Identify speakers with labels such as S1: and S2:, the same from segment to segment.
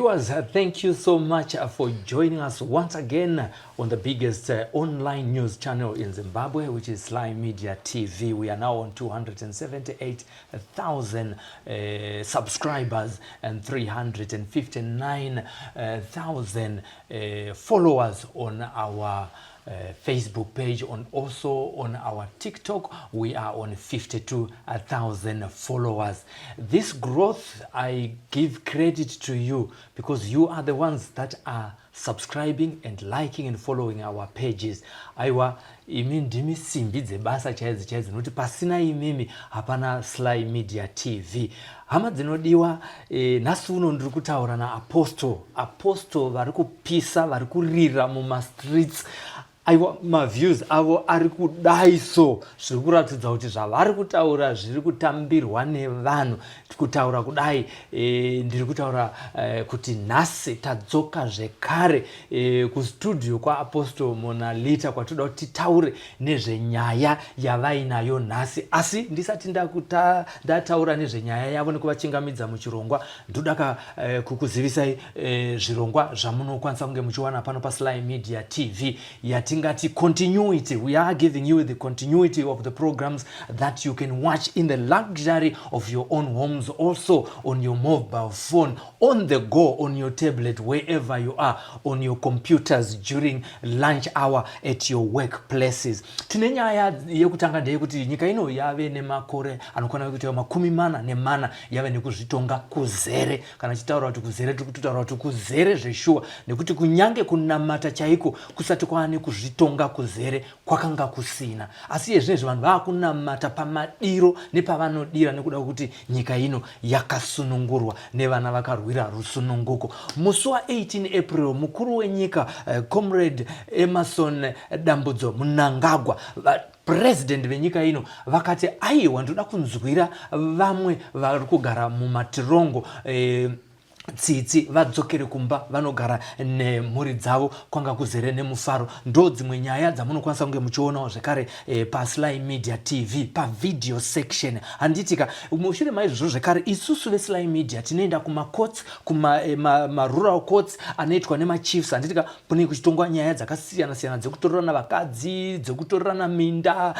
S1: Viewers, thank you so much for joining us once again on the biggest online news channel in Zimbabwe, which is Slymedia TV. We are now on 278,000 subscribers and 359,000 followers on our Facebook page and also on our TikTok. We are on 52,000 followers. This growth, I give credit to you because you are the ones that are subscribing and liking and following our pages. Aiwa, imi ndimi simbi dzebasa chaidzo chaidzo, nokuti pasina imimi hapana Sly Media TV. Hama dzinodiwa, nhasi uno ndiri kutaura naApostle. Apostle vari kupisa, vari kurira mumastreets. Aiwa, maviews avo ari kudai, so zviri kuratidza kuti zvavari kutaura zviri kutambirwa nevanhu. Kutaura kudai, ndiri kutaura kuti nhasi tadzoka zvekare kustudio kwaApostle Monalita, kwatoda kuti titaure nezvenyaya yavainayo nhasi. Asi ndisati ndataura nezvenyaya yavo nekuvachingamidza muchirongwa, ndoda kukuzivisai zvirongwa zvamunokwanisa kunge muchiwana pano paSly Media TV, yatingati continuity. We are giving you the continuity of the programs that you can watch in the luxury of your own homes, also on your mobile phone, on the go, on your tablet, wherever you are, on your computers during lunch hour at your workplaces. Tine nyaya yekutanga, ndeyekuti nyika ino yave nemakore anokwana kuita 44 yave nekuzvitonga kuzere. Kana chitaura kuti kuzere, tiri kutotaura kuti kuzere zveshuwa, nekuti kunyange kunamata chaiko kusati kwaane kuzvitonga kuzere kwakanga kusina. Asi yezvinezvi vanhu vaakunamata pamadiro nepavanodira, nekuda kwekuti nyika ino yakasunungurwa nevana vakarwira rusununguko. Musi wa18 April, mukuru wenyika, Comrade Emmerson Dambudzo Mnangagwa, president venyika ino, vakati, "Aiwa, ndoda kunzwira vamwe vari kugara mumatirongo tsitsi, vadzokere kumba vanogara nemhuri dzavo." Kwanga kuzere nemufaro. Ndo dzimwe nyaya dzamunokwanisa kunge muchionawo zvekare paSly Media TV pavideo section, handitika? Mushure maizvozvo zvekare, isusu veSly Media tinoenda kumacourts, kumarural courts anoitwa nemachiefs, handitika? Kune kuchitongwa nyaya dzakasiyana siyana, dzekutorerana vakadzi, dzekutorerana minda,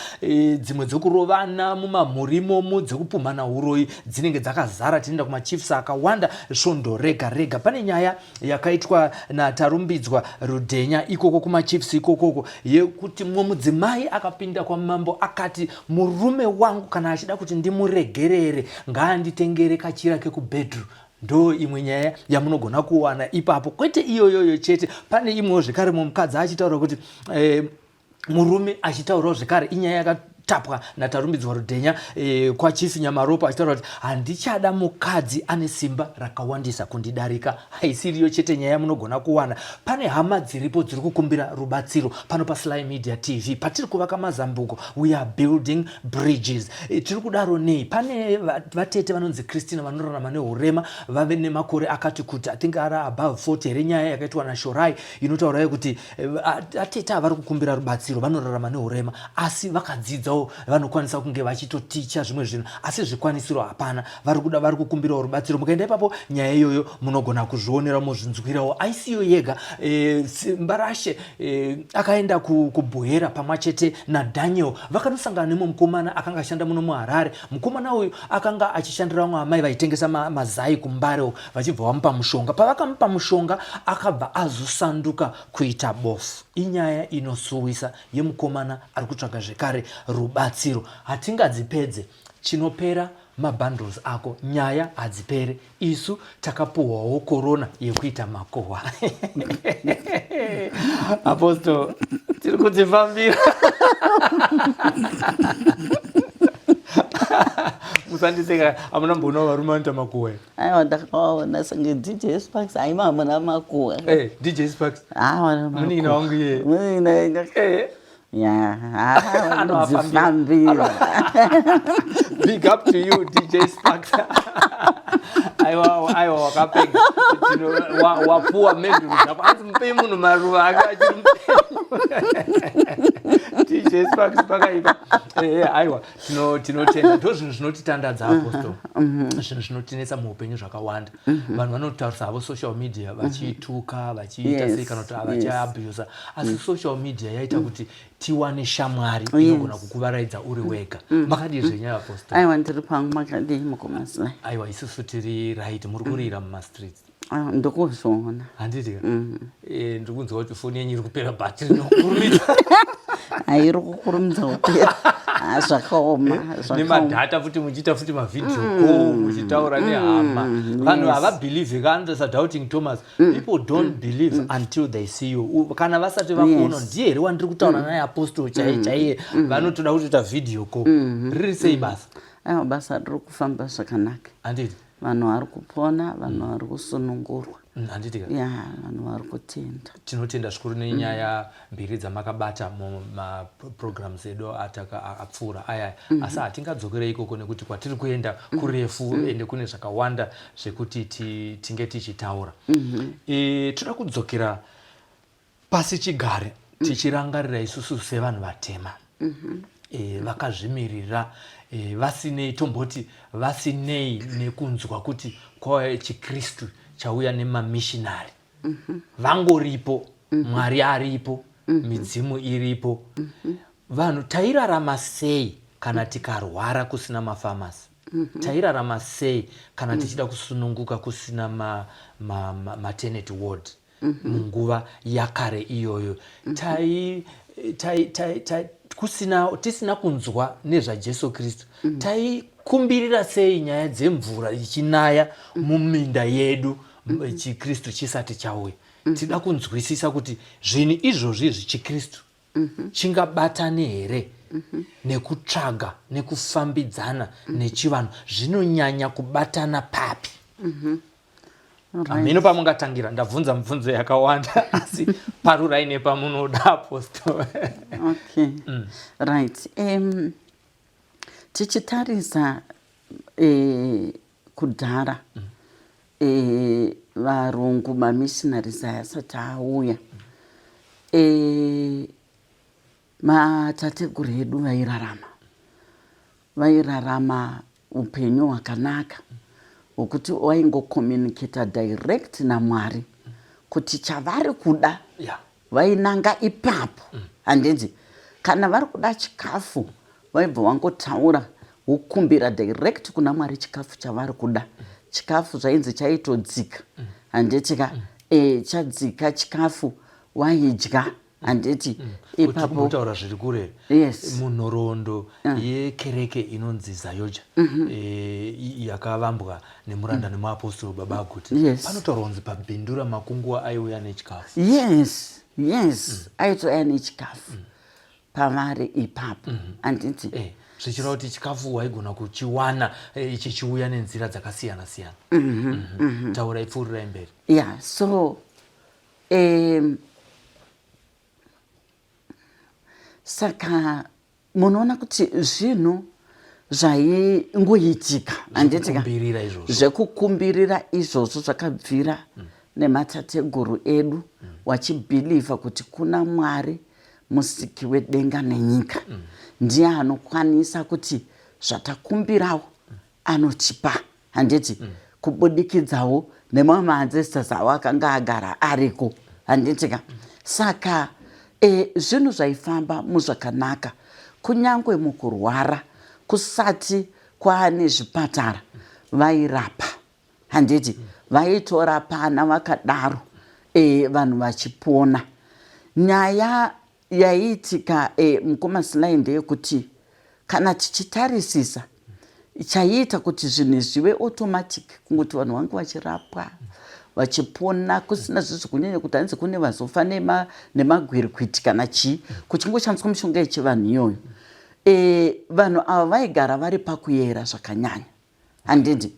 S1: dzimwe dzekurovana mumamhuri imomo, dzekupumhana uroyi, dzinenge dzakazara. Tinoenda kumachiefs akawanda svondo rega rega. Pane nyaya yakaitwa naTarumbidzwa Rudhenya ikoko kumachiefs ikokoko, yekuti mumwe mudzimai akapinda kwamambo akati, "Murume wangu kana achida kuti ndimuregerere, ngaanditengere kachira kekubedroom." Ndo imwe nyaya yamunogona kuwana ipapo. Kwete iyoyoyo chete, pane imwewo zvekare, mumwe mukadzi achitaura kuti murume achitaurawo zvekare, inyaya yakatapwa naTarumbidzwa Rudhenya kwaChief Nyamaropa, achitaura kuti, "Handichada mukadzi ane simba rakawandisa kundidarika." Haisiriyo chete nyaya yamunogona kuwana. Pane hama dziripo dziri kukumbira rubatsiro pano paSly Media TV, patiri kuvaka mazambuko. We are building bridges. Tiri kudaro nei? Pane vatete vanonzi Christina, vanorarama neurema, vave nemakore akati kuti, I think ari above 40 here. Nyaya yakaitwa naShorai inotaurayo kuti atete avari kukumbira rubatsiro, vanorarama neurema, asi vakadzidzawo, vanokwanisa kunge vachitoticha zvimwe zvinhu, asi zvikwanisiro hapana. Vari kuda, vari kukumbirawo rubatsiro. Mukaenda ipapo, nyaya iyoyo munogona kuzvionera, muzvinzwirawo. Aisiyo yega. Simbarashe akaenda kuBuhera pamwe chete naDaniel, vakanosangana nemumwe mukomana akanga achishanda muno muHarare. Mukomana uyu akanga achishandira vamwe amai vaitengesa mazai kuMbare, vachibva vamupa mushonga. Pavakamupa mushonga, akabva azosanduka kuita bofu. Inyaya inosuwisa yemukomana ari kutsvaga zvekare rubatsiro. Hatingadzipedze, chinopera mabundles ako, nyaya hadzipere. Isu takapuhwawo korona yekuita makohwa. Apostle, tiri kudzifambira, musandiseka. Hamuna mbonawo varume vanoita makuhwa here?
S2: Aiwa, ndakawaona senge DJ Sparks. Aima, hamuna makuhwa.
S1: DJ Sparks.
S2: Hawana.
S1: Munin'ina wangu iye.
S2: Munin'ina. Ya, anodzifambira.
S1: Big up to you, DJ Sparks. Aiwa, aiwa, wakapega. Wapuwa menduru dzako. Hanzi mupei munhu maruva ake achiri mupenyu. DJ Sparks pakaipa. Aiwa, tinotenda. Ndo zvinhu zvinotitandadza, Apostle. Zvinhu zvinotinetsa muupenyu zvakawanda. Vanhu vanotarisa havo social media vachituka, vachiita sei, kana kuti vachiabusa, asi social media yaita kuti tiwane shamwari inogona kukuvaraidza uri wega. Makadii zvenyu, Apostle?
S2: Aiwa, ndiri pangu. Makadii, mukoma Sly?
S1: Aiwa, isusu tiri right. Muri kurira mumastreets.
S2: Ah, ndokuzviona.
S1: Handiti ka? Ndiri kunzwa kuti foni yenyu iri kupera bhatiri nokukurumidza.
S2: Hairi kukurumidza kupera. Ah, zvakaoma, zvakaoma.
S1: Nemadhata futi, muchiita futi mavideo call, muchitaura nehama. Vanhu havabelieve ka, doubting Thomas. People don't believe until they see you. Kana vasati vakuona, ndiye here wandiri kutaura naye, Apostle chaiye chaiye, vanotoda kutoita video call. Riri sei basa?
S2: Aiwa, basa riri kufamba zvakanaka.
S1: Handiti?
S2: Vanhu vari kupona, vanhu vari kusunungurwa.
S1: Handiti ka?
S2: Ya, vanhu vari kutenda.
S1: Tinotenda zvikuru nenyaya mbiri dzamakabata mumaprograms edu apfuura aya, asi hatingadzokerei ikoko nekuti kwatiri kuenda kurefu, ende kune zvakawanda zvekuti tinge tichitaura. Toda kudzokera pasi chigare, tichirangarira isusu sevanhu vatema vakazvimirira, vasinei, tomboti vasinei nekunzwa kuti kwauya chiKristu, chauya nemamishinari, vangoripo, Mwari aripo, midzimu iripo. Vanhu tairarama sei kana tikarwara kusina mafamasi? Tairarama sei kana tichida kusununguka kusina maternity ward munguva yakare iyoyo? Tai tai tai tai kusina, tisina kunzwa nezvaJesu Kristu, taikumbirira sei nyaya dzemvura ichinaya muminda yedu chiKristu chisati chauya? Tida kunzwisisa kuti zvinhu izvozvi izvi, chiKristu chingabatane here nekutsvaga nekufambidzana nechivanhu? Zvinonyanya kubatana papi? Hameno pamungatangira. Ndabvunza mibvunzo yakawanda, asi parurai nepamunoda, Apostle.
S2: Okay, right. Tichitarisa kudhara, varungu, mamissionaries aya asati auya, matateguru edu vairarama upenyu hwakanaka hwokuti waingocommunicata direct naMwari kuti chavari kuda vainanga ipapo, handiti? Kana vari kuda chikafu, vaibva vangotaura, wokumbira direct kuna Mwari chikafu chavari kuda. Chikafu zvainzi chaitodzika, handiti ka? Chadzika chikafu, waidya, handiti?
S1: Ipapo kumbotaura zviri kure.
S2: Yes.
S1: Munhoroondo yekereke inonzi Zayoja, yakavambwa nemuranda nemuapostoro Baba Guti, panotaurwa kunzi pabhindura makunguwa aiuya nechikafu.
S2: Yes, aitouya nechikafu pavari ipapo, handiti?
S1: Zvichireva kuti chikafu waigona kuchiwana chichiuya nenzira dzakasiyana siyana. Taurai, pfuurirai mberi.
S2: Yeah, so saka munoona kuti zvinhu zvaingoitika, handiti ka?
S1: Zvekukumbirira izvozvo.
S2: Zvekukumbirira izvozvo zvakabvira nematateguru edu, wachibelieva kuti kuna Mwari musiki wedenga nenyika, ndiye anokwanisa kuti zvatakumbirawo anotipa, handiti? Kubudikidzawo nemamwe maancestors avo akanga agara ariko, handiti ka? Saka zvinhu zvaifamba muzvakanaka. Kunyange mukurwara, kusati kwaane zvipatara, vairapa, handiti? Vaitorapana vakadaro, vanhu vachipona. Nyaya yaiitika, mukoma Sly, ndeyekuti kana tichitarisisa chaiita kuti zvinhu zvive automatic, kungoti vanhu vange vachirapwa vachipona, kusina zvezvo kunyanya kuti hanzi kune vazofa nemagwirikwiti kana chii, kuchingoshandiswa mishonga yechivanhu iyoyo, vanhu ava vaigara vari pakuyera zvakanyanya, handiti?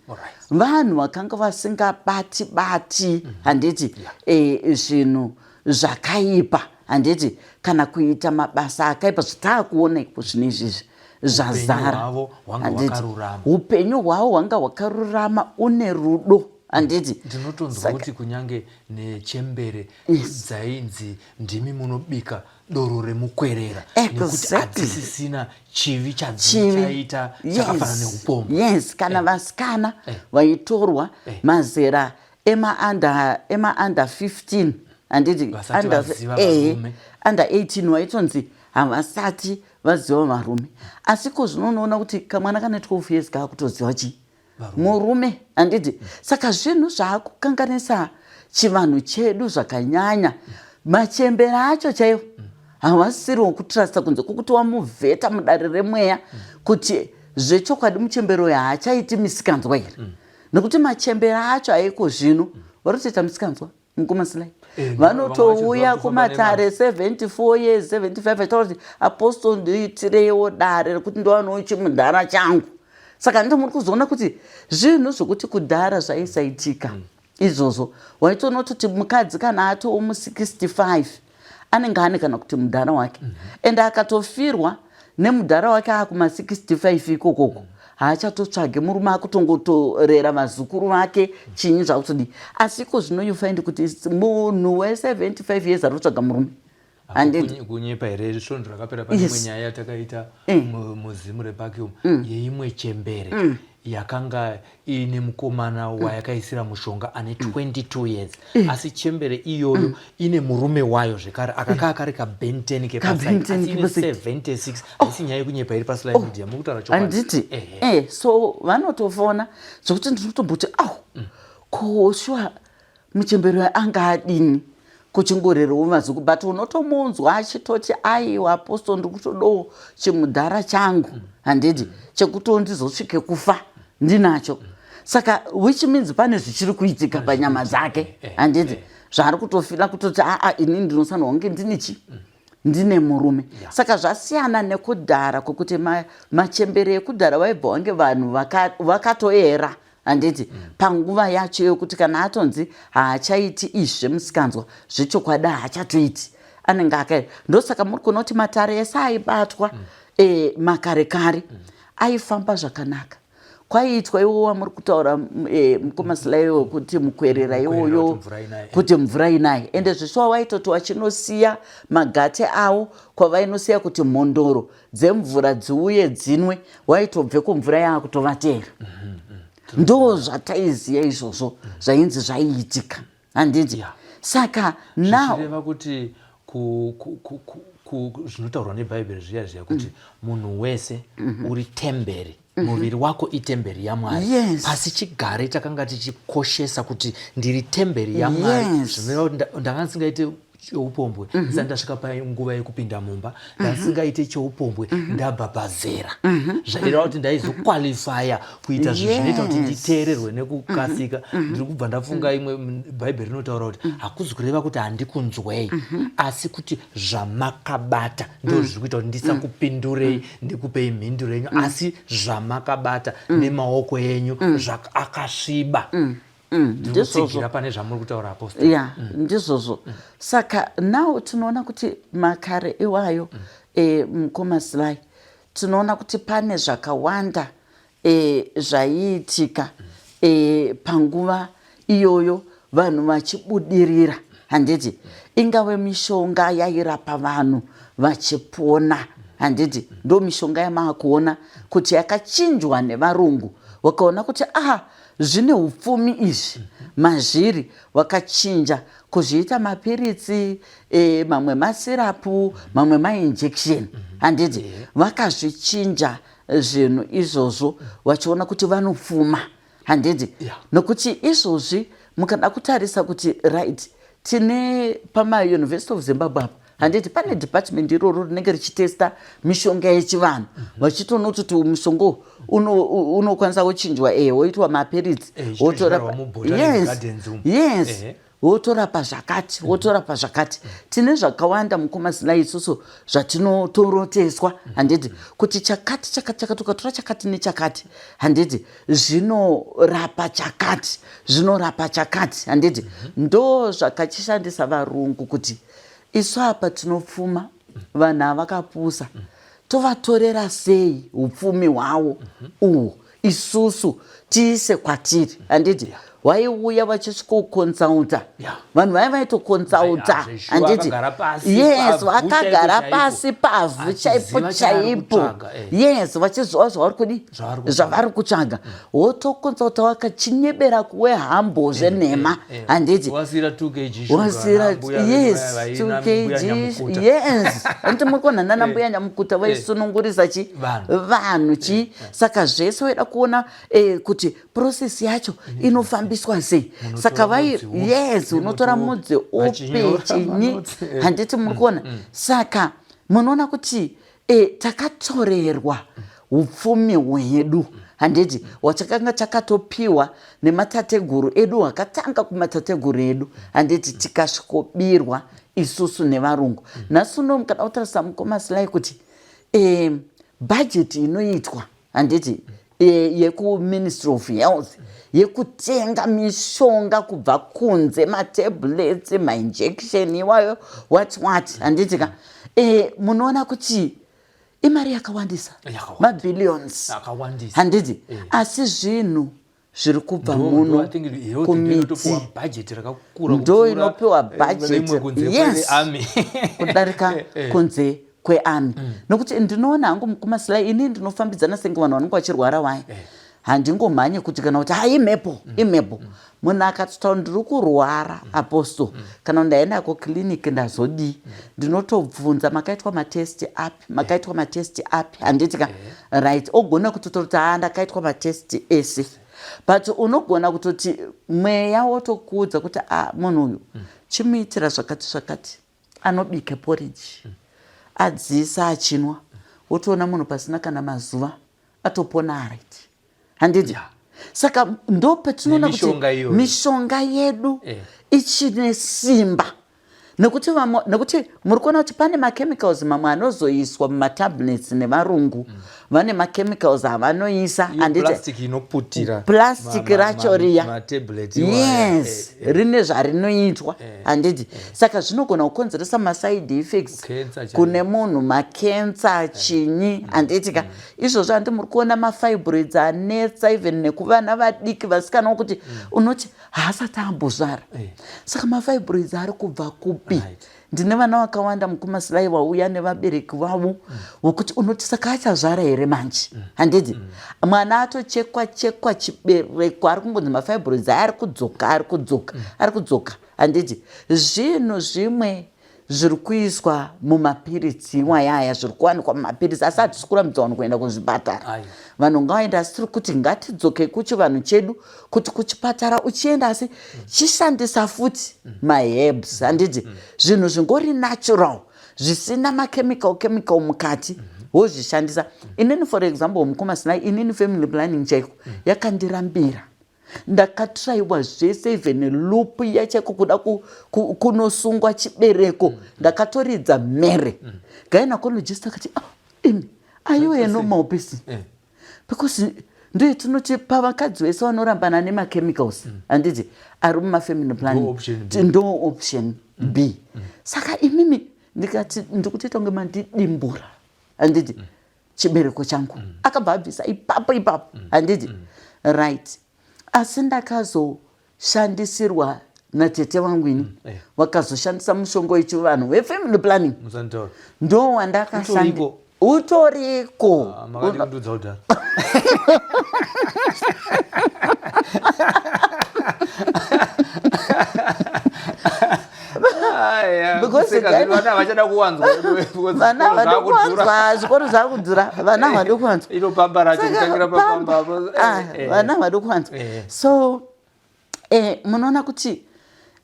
S2: Vanhu vakanga vasingabati bati, handiti, zvinhu zvakaipa. Handiti kana kuita mabasa akaipa zvataakuona iko zvino izvizvi zvazara.
S1: Handiti
S2: upenyu hwavo hwanga hwakarurama une rudo. Handiti
S1: ndinotonzwa kuti kunyange nechembere dzainzi ndimi munobika doro remukwerera nekuti hadzisisina chivi chadzichaita chakafanana neupombwe.
S2: Yes, kana vasikana vaitorwa mazera ema-under ema-under 15, handiti?
S1: Vasati vaziva varume.
S2: Under 18 waitonzi havasati vaziva varume, asi ko zvino unoona kuti kamwana kane 12 years kaakutoziva chii? Murume, handiti? Saka zvinhu zvaakukanganisa chivanhu chedu zvakanyanya. Machembera acho chaivo havasiri wokutrusta kunze kwokuti wamuvheta mudare remweya kuti zvechokwadi muchembero uyu haachaiti misikanzwa here, nekuti machembera acho aiko zvino vari kutoita misikanzwa, mukoma Silai. Vanotouya kumatare 74 years, 75, achitaura kuti, "Apostle, ndiitireiwo dare rekuti ndowanawo chimudhara changu." Saka ndo muri kuzoona kuti zvinhu zvokuti kudhara zvaisaitika izvozvo. Waitoona kutoti mukadzi kana atoo mu65 anenge ane kana kuti mudhara wake, ende akatofirwa nemudhara wake akuma65 ikokoko, haachatotsvage murume, akutongotorera vazukuru vake. Chinyi zvakutodii? Asi iko zvino you find kuti munhu we75 years ari kutsvaga murume, handiti?
S1: Kunyepa here? Svondo rakapera pane imwe nyaya yatakaita muzimu revacuum yeimwe chembere yakanga iine mukomana wayakaisira mushonga ane 22 years, asi chembere iyoyo ine murume wayo zvekare akakaa kari kabenten
S2: Kabenten
S1: kepaine 76. Haisi nyaya yekunyepa iri paSly Media, muri kutaura chokwadi.
S2: Handiti? So vanotofona zvokuti ndiri kutomboti, au, ko shuwa muchembero anga adini kuchingorerewo mazuku? But unotomunzwa achitoti, "Aiwa apostle, ndiri kutodawo chimudhara changu, handiti, chekuti ndizosvike kufa ndinacho." Saka which means pane zvichiri kuitika panyama dzake, handiti, zvaari kutofila kutoti, "Aa, ini ndinofanirwa kunge ndine chi ndine murume." Saka zvasiyana nekudhara kwekuti machembere ekudhara vaibva wange vanhu vakatoera, handiti, panguva yacho yokuti kana atonzi haachaiti izvi zvemusikanzwa, zvechokwadi haachatoiti, anenge akaera. Ndosaka muri kuona kuti matare ese aibatwa makare kare aifamba zvakanaka. Kwaiitwa iwo wamuri kutaura, mukoma Silai, wekuti mukwerera iwoyo,
S1: kuti mvura inaye.
S2: Kuti mvura inaye. Ende zvishuwa waitoti wachinosiya magate avo kwavainosiya kuti mhondoro dzemvura dziuye dzinwe, waitobve kumvura yaakutovatera. Ndo zvataiziya izvozvo, zvainzi zvaiitika, handiti? Saka now
S1: Zvichireva kuti zvinotaurwa nebhaibheri zviya zviya kuti munhu wese uri temberi, muviri wako itemberi yaMwari. Pasi chigare takanga tichikoshesa kuti ndiri temberi yaMwari. Zvinoreva kuti ndanga ndisingaite cheupombwe ndisati ndasvika panguva yekupinda mumba, ndasingaite cheupombwe ndabva pazera. Zvaireva kuti ndaizokwalifaya kuita zvinhu zvinoita kuti nditeererwe nekukasika. Ndiri kubva ndafunga imwe bhaibheri rinotaura kuti hakuzi kureva kuti handikunzwei, asi kuti zvamakabata ndo zviri kuita kuti ndisakupindurei, ndikupei mhinduro yenyu, asi zvamakabata nemaoko enyu akasviba. Ndinotsigira pane zvamuri kutaura, apostle.
S2: Ya, ndizvozvo. Saka now tinoona kuti makare iwayo, mukoma Silai, tinoona kuti pane zvakawanda zvaiitika panguva iyoyo, vanhu vachibudirira, handiti? Ingave mishonga yairapa vanhu vachipona, handiti? Ndo mishonga yamaakuona kuti yakachinjwa nevarungu, vakaona kuti aha, zvine upfumi izvi mazviri, vakachinja kuzviita mapiritsi, mamwe masirapu, mamwe mainjection, handiti? Vakazvichinja zvinhu izvozvo vachiona kuti vanopfuma, handiti? Nokuti izvozvi mukada kutarisa kuti right, tine pamaUniversity of Zimbabwe apa, handiti, pane department iroro rinenge richitesta mishonga yechivanhu, vachitoona kuti mushonga uyu unokwanisa kuchinjwa, woitwa mapiritsi,
S1: wotorapa
S2: wotorapa, yes, wotorapa zvakati, wotorapa zvakati. Tine zvakawanda, mukoma Silai, isusu zvatinotoroteswa, handiti, kuti chakati, chakati, chakati, ukatora chakati nechakati, handiti, zvinorapa chakati, zvinorapa chakati, handiti? Ndo zvakachishandisa varungu kuti Isu apa tinopfuma, vanhu avakapusa, tovatorera sei upfumi hwavo uhwu isusu tiise kwatiri, handiti? Waiuya vachisvikokonsulta vanhu vaiva vaitokonsulta, handiti? Yes, vakagara pasi pavhu chaipo chaipo, yes, vachiziva zvavari kudi, zvavari kutsvaga. Wotokonsulta wakachinyebera kuwe hambo zvenhema, handiti? Wasira, yes, 2 kg, yes, handiti? Muri kuona nana mbuya nyamukuta vaisunungurisa chi vanhu chi. Saka zvese waida kuona kuti process yacho inofambiswa sei. Saka vai, yes, unotora mudzi upi, chinyi, handiti? Muri kuona? Saka munoona kuti takatorerwa upfumi hwedu, handiti, hwatakanga takatopiwa nematateguru edu, hwakatanga kumatateguru edu, handiti? Tikasvikobirwa isusu nevarungu. Nhasi uno mukada kutarisa, mukoma Sly, kuti bhajeti inoitwa, handiti, yekuMinistry of Health yekutenga mishonga kubva kunze, matablets, mainjection iwayo, what what, handiti ka? Munoona kuti imari yakawandisa, mabillions, handiti? Asi zvinhu zviri kubva muno kumiti ndo inopiwa bhajeti, yes, kudarika kunze kwearmy. Nokuti ndinoona hangu, mukoma Sly, ini ndinofambidzana senge vanhu vanenge vachirwara wai, handingomhanye kuti kana kuti hai imhepo, imhepo. Munhu akatotaura, "Ndiri kurwara, apostle," kana ndaenda kuclinic, ndazodii, ndinotobvunza, "Makaitwa matest api? Makaitwa matest api?" Handiti ka? Right, ogona kutotaura kuti, "Ha, ndakaitwa matest ese." But unogona kutoti mweya wotokuudza kuti, "A, munhu uyu chimuitira zvakati zvakati, anobike porridge, adziisa, achinwa." Wotoona munhu pasina kana mazuva atopona, right, handiti? Saka ndo patinoona kuti
S1: Nemishonga iyoyo.
S2: Mishonga yedu ichine simba, nekuti vamwe, nekuti muri kuona kuti pane machemicals mamwe anozoiswa mumatablets nevarungu. Vane machemicals avanoisa,
S1: Iyo
S2: handiti?
S1: Plastic inoputira
S2: Plastic racho riya.
S1: Matablet iwaya.
S2: Yes, rine zvarinoitwa, handiti? Saka zvinogona kukonzeresa maside effects
S1: Cancer chaiyo.
S2: kune munhu, makensa, chinyi, handiti ka? Izvozvo, handi muri kuona mafibroids anetsa even nekuvana vadiki, vasikana, wokuti unoti haasati ambozvara? Saka mafibroids ari kubva kupi? Ndine vana vakawanda, mukoma Sly, vauya nevabereki vavo, wokuti unoti, "Saka achazvara here manje?" Handiti? Mwana atochekwa chekwa chibereko, ari kungonzi mafibroids aya ari kudzoka, ari kudzoka, ari kudzoka, handiti? Zvinhu zvimwe zviri kuiswa mumapiritsi iwayaya, zviri kuwanikwa mumapiritsi, asi hatisi kurambidza vanhu kuenda kuzvipatara. Vanhu ngavaenda, asi tiri kuti ngatidzoke kuchivanhu chedu, kuti kuchipatara uchienda, asi chishandisa futi maherbs, handiti? Zvinhu zvingori natural, zvisina machemical chemical mukati, wozvishandisa. Inini, for example, mukoma Sly, inini family planning chaiko yakandirambira. Ndakatraiwa zvese, even loop yachaiko, kuda kunosungwa chibereko, ndakatoridza mhere. Gynecologist akati, "Ah, imi, are you a normal person?" Because ndiye tinoti pavakadzi vese vanorambana nemachemicals, handiti, ari mumafamily planning,
S1: option B.
S2: Ndo option B. Saka imimi, ndikati, "Ndikutoita kunge mandidimbura, handiti, chibereko changu." Akabva abvisa ipapo ipapo, handiti? Right, asi ndakazoshandisirwa natete vangu ini, vakazoshandisa mushonga wechivanhu wefamily planning.
S1: Musanditora.
S2: Ndo wandakashandi.
S1: Utoriko?
S2: Utoriko.
S1: Ah, makadi kundudza kudhara. Aya,
S2: Because
S1: kuseka zvedu, vana havachada kuwanzwa because
S2: Vana
S1: zvikoro
S2: havadi
S1: zvakudhura.
S2: kuwanzwa, zvikoro zvakudhura, vana havadi kuwanzwa.
S1: Iro pamba racho,
S2: Saka
S1: kutangira
S2: pamba,
S1: papamba.
S2: Ah, vana havadi kuwanzwa. So munoona kuti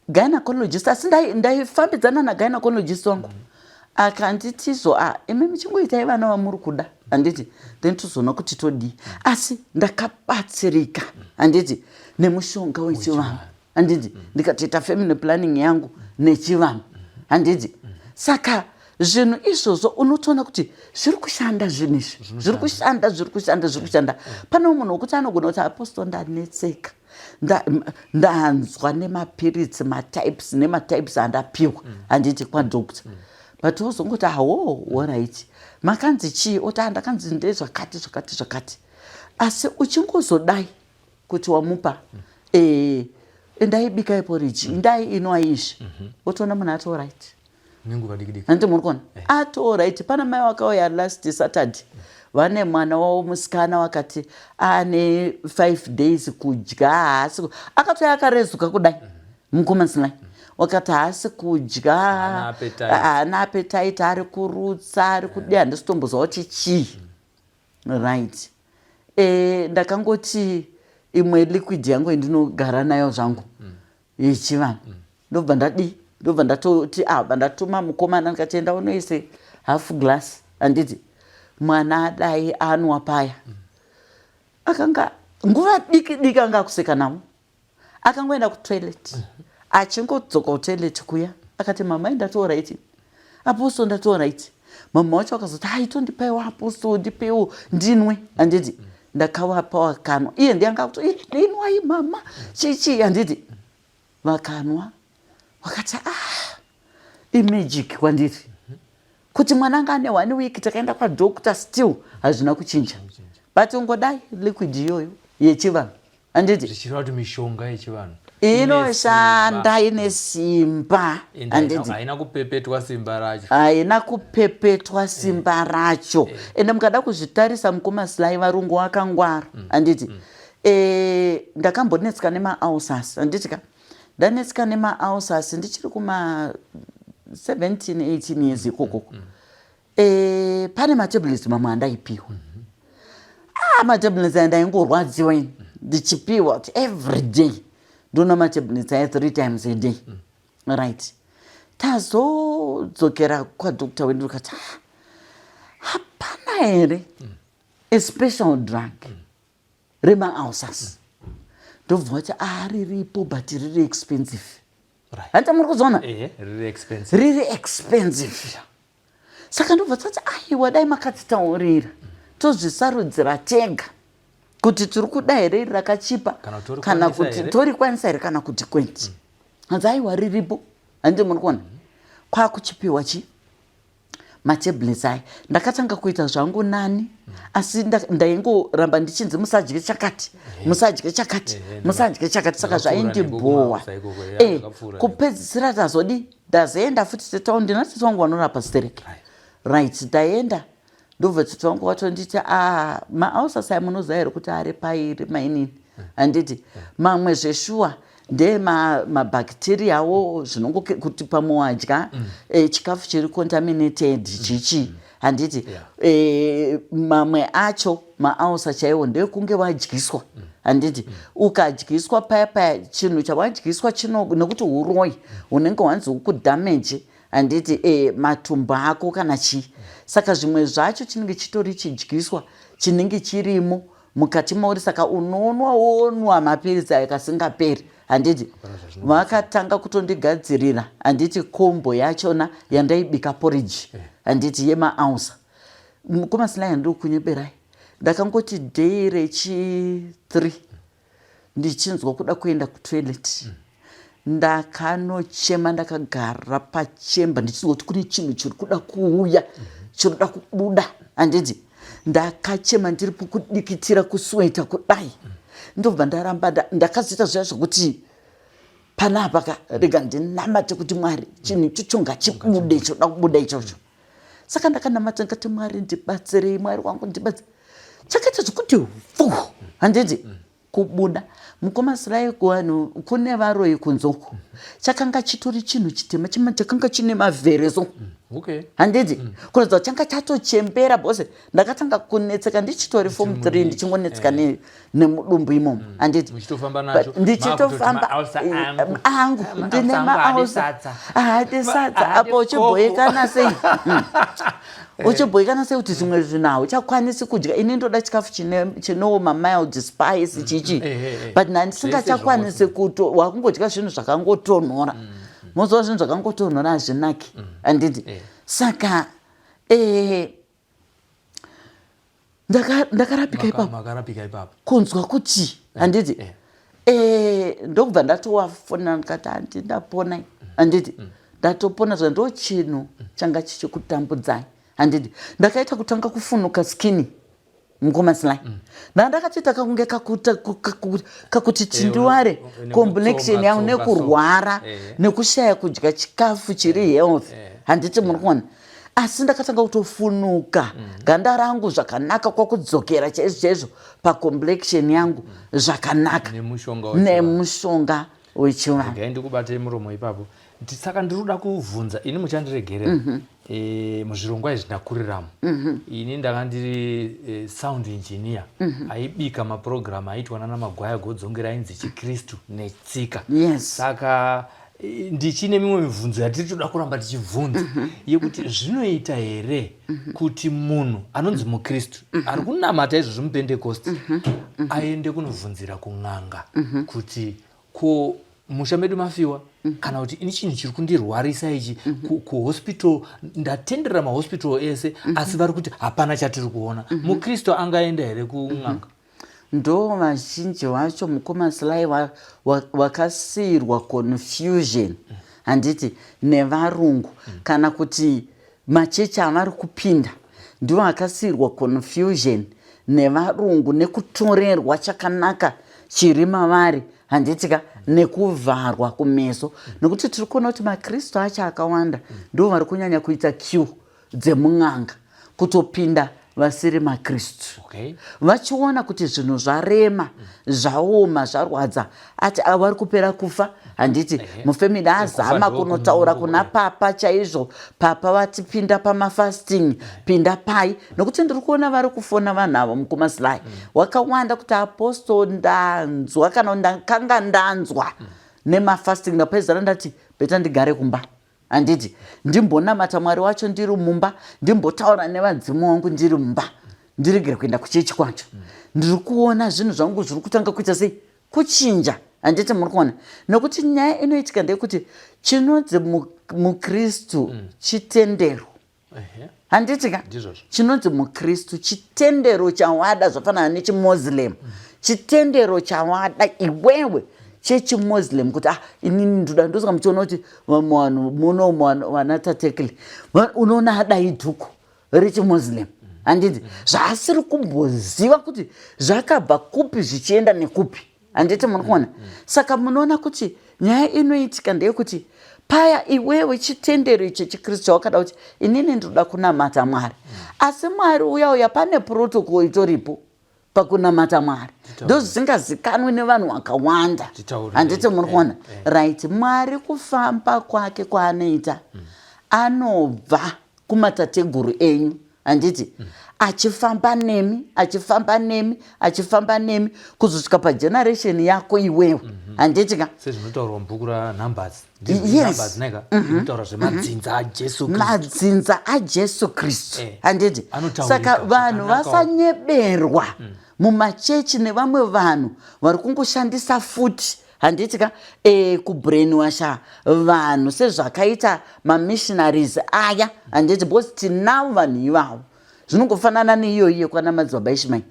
S2: gynecologist, asi ndaifambidzana nagynecologist wangu, akanditizo, "A, imi muchingoitai vana vamuri kuda, handiti? Then tozoona kuti todii." Asi ndakabatsirika, handiti, nemushonga wechivanhu, handiti? Ndikatoita family planning yangu nechivanhu, handiti? Saka zvinhu izvozvo unotoona kuti zviri kushanda, zvinhu izvi zviri kushanda, zviri kushanda, zviri kushanda. Pane munhu wekuti anogona kuti, "Apostle, ndanetseka." Ndanzwa nemapiritsi, matypes nematypes andapiwa, handiti, kwadoctor. But wozongoti, "Awo, alright, makanzi chii?" Oti, "Andakanzi ndezvakati, zvakati, zvakati." Asi uchingozodai kuti wamupa, "Endai, bikai poriji, indai, inwai izvi," wotoona munhu ati alright.
S1: Nenguva diki diki.
S2: Handiti muri kuona ato right? Pana mai wakauya last Saturday, vane mwana wavo musikana, wakati ane 5 days kudya haasi. Akatouya akarezuka kudai, mukoma Sly. Wakati haasi kudya.
S1: Haana appetite.
S2: Haana appetite, ari kurutsa, ari kudi, handisi kutombozwa kuti chii, right? Ndakangoti imwe liquid yangu indinogara nayo zvangu yechivanhu, ndobva ndadi, ndobva ndatoti, ah, bva ndatuma mukomana, ndikati, "Enda unoise half glass," handiti? Mwana adai anwa paya, akanga nguva diki diki anga akuseka navo. Akangoenda kutoilet, achingodzoka kutoilet kuya akati, "Mama, ndati alright, apostle, ndati alright." Mama wacho akazoti, "Hai, tondipaiwo, apostle, ndipeiwo ndinwe," handiti? Ndakavapa, wakanwa. Iye ndiye anga kuti, "Inwai mama, chichi," handiti? Vakanwa, vakati, "Ah, imagic kwandiri kuti mwana anga ane one week." Takaenda kwadoctor, still hazvina kuchinja, but ungodai liquid iyoyo yechivanhu, handiti?
S1: Zvichireva kuti mishonga yechivanhu
S2: inoshanda, ine simba.
S1: Ende
S2: handiti?
S1: Haina kupepetwa simba racho.
S2: Haina kupepetwa simba racho. Ende mukada kuzvitarisa, mukoma Sly, varungu vakangwara, handiti? Ndakambonetseka nemaulcers, handiti ka? Ndanetseka nemaulcers ndichiri kuma 17 18 years ikokoko. Pane matablets mamwe andaipiwa. Ah, matablets aya ndaingorwadziwa ini ndichipiwa kuti every day ndonwa matablets aya three times a day, right? Tazodzokera kwadoctor wedu, ndikati, "Ah, hapana here a special drug remaulcers?" Ndobva vati, "Ah, riripo, but riri expensive." Handiti muri kuzoona?
S1: Ehe, riri expensive.
S2: Riri expensive. Saka ndobva tati, "Aiwa, dai makatitaurira, tozvisarudzira tega kuti tiri kuda here iri rakachipa
S1: kana kuti
S2: kana
S1: torikwanisa
S2: kuti
S1: here?"
S2: Torikwanisa here kana kuti kwete. Hanzi, "Aiwa, riripo." Handiti muri kuona? Kwakuchipiwa chi matablets aya. Ndakatanga kuita zvangu nani, asi ndaingoramba ndichinzi musadye chakati, musadye chakati, musadye chakati. Saka
S1: Ndakapfuura
S2: zvaindibhowa.
S1: nekuma ikoko, ndakapfuura.
S2: Kupedzisira tazodi, ndazoenda futi tete wangu, ndina tete wangu vanorapa stereki. Right, ndaenda, ndobva tete wangu watonditi, "A, maulcers aya munoziva here kuti ari pairi mainini?" Handiti mamwe zveshuwa ndemabhakitiriawo, zvinongo kuti pamwe wadya chikafu chiri contaminated, chichi, handiti? Mamwe acho maulcer chaiwo ndekunge wadyiswa, handiti? Ukadyiswa paya paya, chinhu chawadyiswa chino nekuti uroyi hunenge hwanzi hukudamage, handiti, matumbu ako kana chii. Saka zvimwe zvacho chinenge chitori chidyiswa chinenge chirimo mukati mauri. Saka unonwa wonwa mapiritsi ayo kasingaperi, handiti? Vakatanga kutondigadzirira, handiti, kombo yachona yandaibika porridge, handiti, yemaulcer. Mukoma Sly, handiri kunyeberai, ndakangoti day rechi3 ndichinzwa kuda kuenda kutoilet, ndakanochema ndakagara pachemba, ndichinzwa kuti kune chinhu chiri kuda kuuya, chiri kuda kubuda, handiti? Ndakachema ndiripo, kudikitira, kusweta kudai. Ndobva ndaramba ndakazoita zviya zvokuti panapa ka, rega ndinamate kuti, "Mwari, chinhu ichocho ngachibude, choda kubuda ichocho." Saka ndakanamata, ndikati, "Mwari, ndibatsirei, Mwari wangu, ndibatsire." Chakaita zvokuti fu, handiti, kubuda. Mukoma Sly, kuvanhu kune varoyi kunzoku. Chakanga chitori chinhu chitema chima, chakanga chine mavhereso, handiti? Kuratidza kuti changa chatochembera, because ndakatanga kunetseka ndichitori form 3, ndichingonetseka nemudumbu imomo, handiti?
S1: Muchitofamba nacho.
S2: Ndichitofamba.
S1: Maakutoti maulcer angu.
S2: Angu, ndine
S1: Maulcer angu
S2: maulcer.
S1: haadi sadza.
S2: Haadi sadza.
S1: Haadi
S2: Apa uchibhoyekana sei? Uchibhoyekana sei kuti zvimwe zvinhu hauchakwanisi kudya? Ini ndoda chikafu chinewo mamild spice, chichi, but ndandisingachakwanisi
S1: Zvese.
S2: Kuto wakungodya zvinhu zvakangotonhora. Moziva zvinhu zvakangotonhora hazvinaki, handiti? Saka ndakarapika ipapo.
S1: Makarapika ipapo.
S2: Kunzwa kuti, handiti, Eh, ndokubva ndatowafonera ndikati handi ndapona handiti ndatopona zva ndo chinhu changa chichikutambudzai handiti ndakaita kutanga kufunuka skinny mukoma sly ndandakatoita kakunge kakuti
S1: eh,
S2: tindiware complexion yangu nekurwara
S1: eh.
S2: nekushaya kudya chikafu chiri
S1: eh.
S2: health handiti muri kuona asi ndakatanga kutofunuka ganda rangu zvakanaka kwakudzokera chaizvo chaizvo pacomplexion yangu zvakanaka nemushonga wechivanhu
S1: ndikubate muromo ipapo saka ndiri kuda kuvhunza ini muchandiregerera mm -hmm. E, muzvirongwa izvi ndakuriramo mm -hmm. ini ndanga ndiri e, sound engineer mm -hmm. aibika mapurogiramu aiitwa nana magwaya godzongera ainzi chikristu netsika
S2: yes.
S1: Saka e, ndichine mimwe mibvunzo yatiri toda kuramba tichibvunza mm -hmm. yekuti zvinoita here mm -hmm. kuti munhu anonzi mukristu mm -hmm. ari kunamata izvozvo mupentekosti mm -hmm. aende kunobvunzira kun'anga mm -hmm. kuti ko musha medu mafiwa mm. kana kuti ini chinhu chiri kundirwarisa ichi mm -hmm. kuhospital ndatenderera mahospital ese mm -hmm. asi vari kuti hapana chatiri kuona mm -hmm. mukristu angaenda here kun'anga mm -hmm.
S2: Ndo vazhinji vacho mukoma Sly wakasiirwa wa, wa confusion handiti nevarungu mm. kana kuti machechi avari kupinda ndivo akasiirwa confusion nevarungu nekutorerwa chakanaka chiri mavari handitika nekuvharwa kumeso nekuti tiri kuona kuti makristu acho akawanda ndivo vari kunyanya kuita q dzemun'anga kutopinda vasiri makristu
S1: okay.
S2: Vachiona kuti zvinhu zvarema, zvaoma, zvarwadza, ati ah, vari kupera kufa handiti mufemili azama kunotaura kuna papa chaizvo, papa vati pinda pamafasting, pinda pai, nokuti ndiri kuona vari kufona vanhu avo mukoma Sly wakawanda kuti apostle ndanzwa kana ndakanga ndanzwa nemafasting, ndapedzana ndati beta ndigare kumba handiti ndimbonamata mwari wacho ndiri mumba, ndimbotaura nevadzimu wangu ndiri mumba, ndiregere kuenda kuchechi kwacho. Ndiri kuona zvinhu zvangu zviri kutanga kuita sei kuchinja handiti muri kuona nekuti nyaya inoitika ndeyekuti chinonzi mukristu chitendero handiti ka chinonzi mukristu chitendero chawada zvafanana nechimuslim chitendero chawada iwewe chechimuslim kuti ah inini ndoda ndosaka muchiona kuti vamwe vanhu muno vana tatekle unoona adai dhuku rechimuslim handiti zvaasiri kumboziva kuti zvakabva kupi zvichienda nekupi handiti muri kuona saka munoona kuti nyaya inoitika ndeyekuti paya iwewe chitendero icho chikristu chawakada kuti inini ndinoda kunamata mwari asi mwari uya uya pane protocol itoripo pakunamata mwari ndozvisingazikanwi nevanhu vakawanda handiti muri kuona eh, eh. Right mwari kufamba kwake kwaanoita anobva kumatateguru enyu handiti achifamba nemi achifamba nemi achifamba nemi kuzosvika pageneration yako iwewe mhm. handiti ka
S1: sezvinotaurwa mubhuku ranumbers yes mhm. inotaura zvemadzinza ajesu
S2: madzinza ajesu kristu eh, handiti saka vanhu vasanyeberwa mumachechi nevamwe vanhu vari kungoshandisa futi handiti ka e, kubrainwasha vanhu sezvakaita mamissionaries aya handiti because tinavo vanhu ivavo zvinongofanana neiyoyi yekwana madzibaba ishmael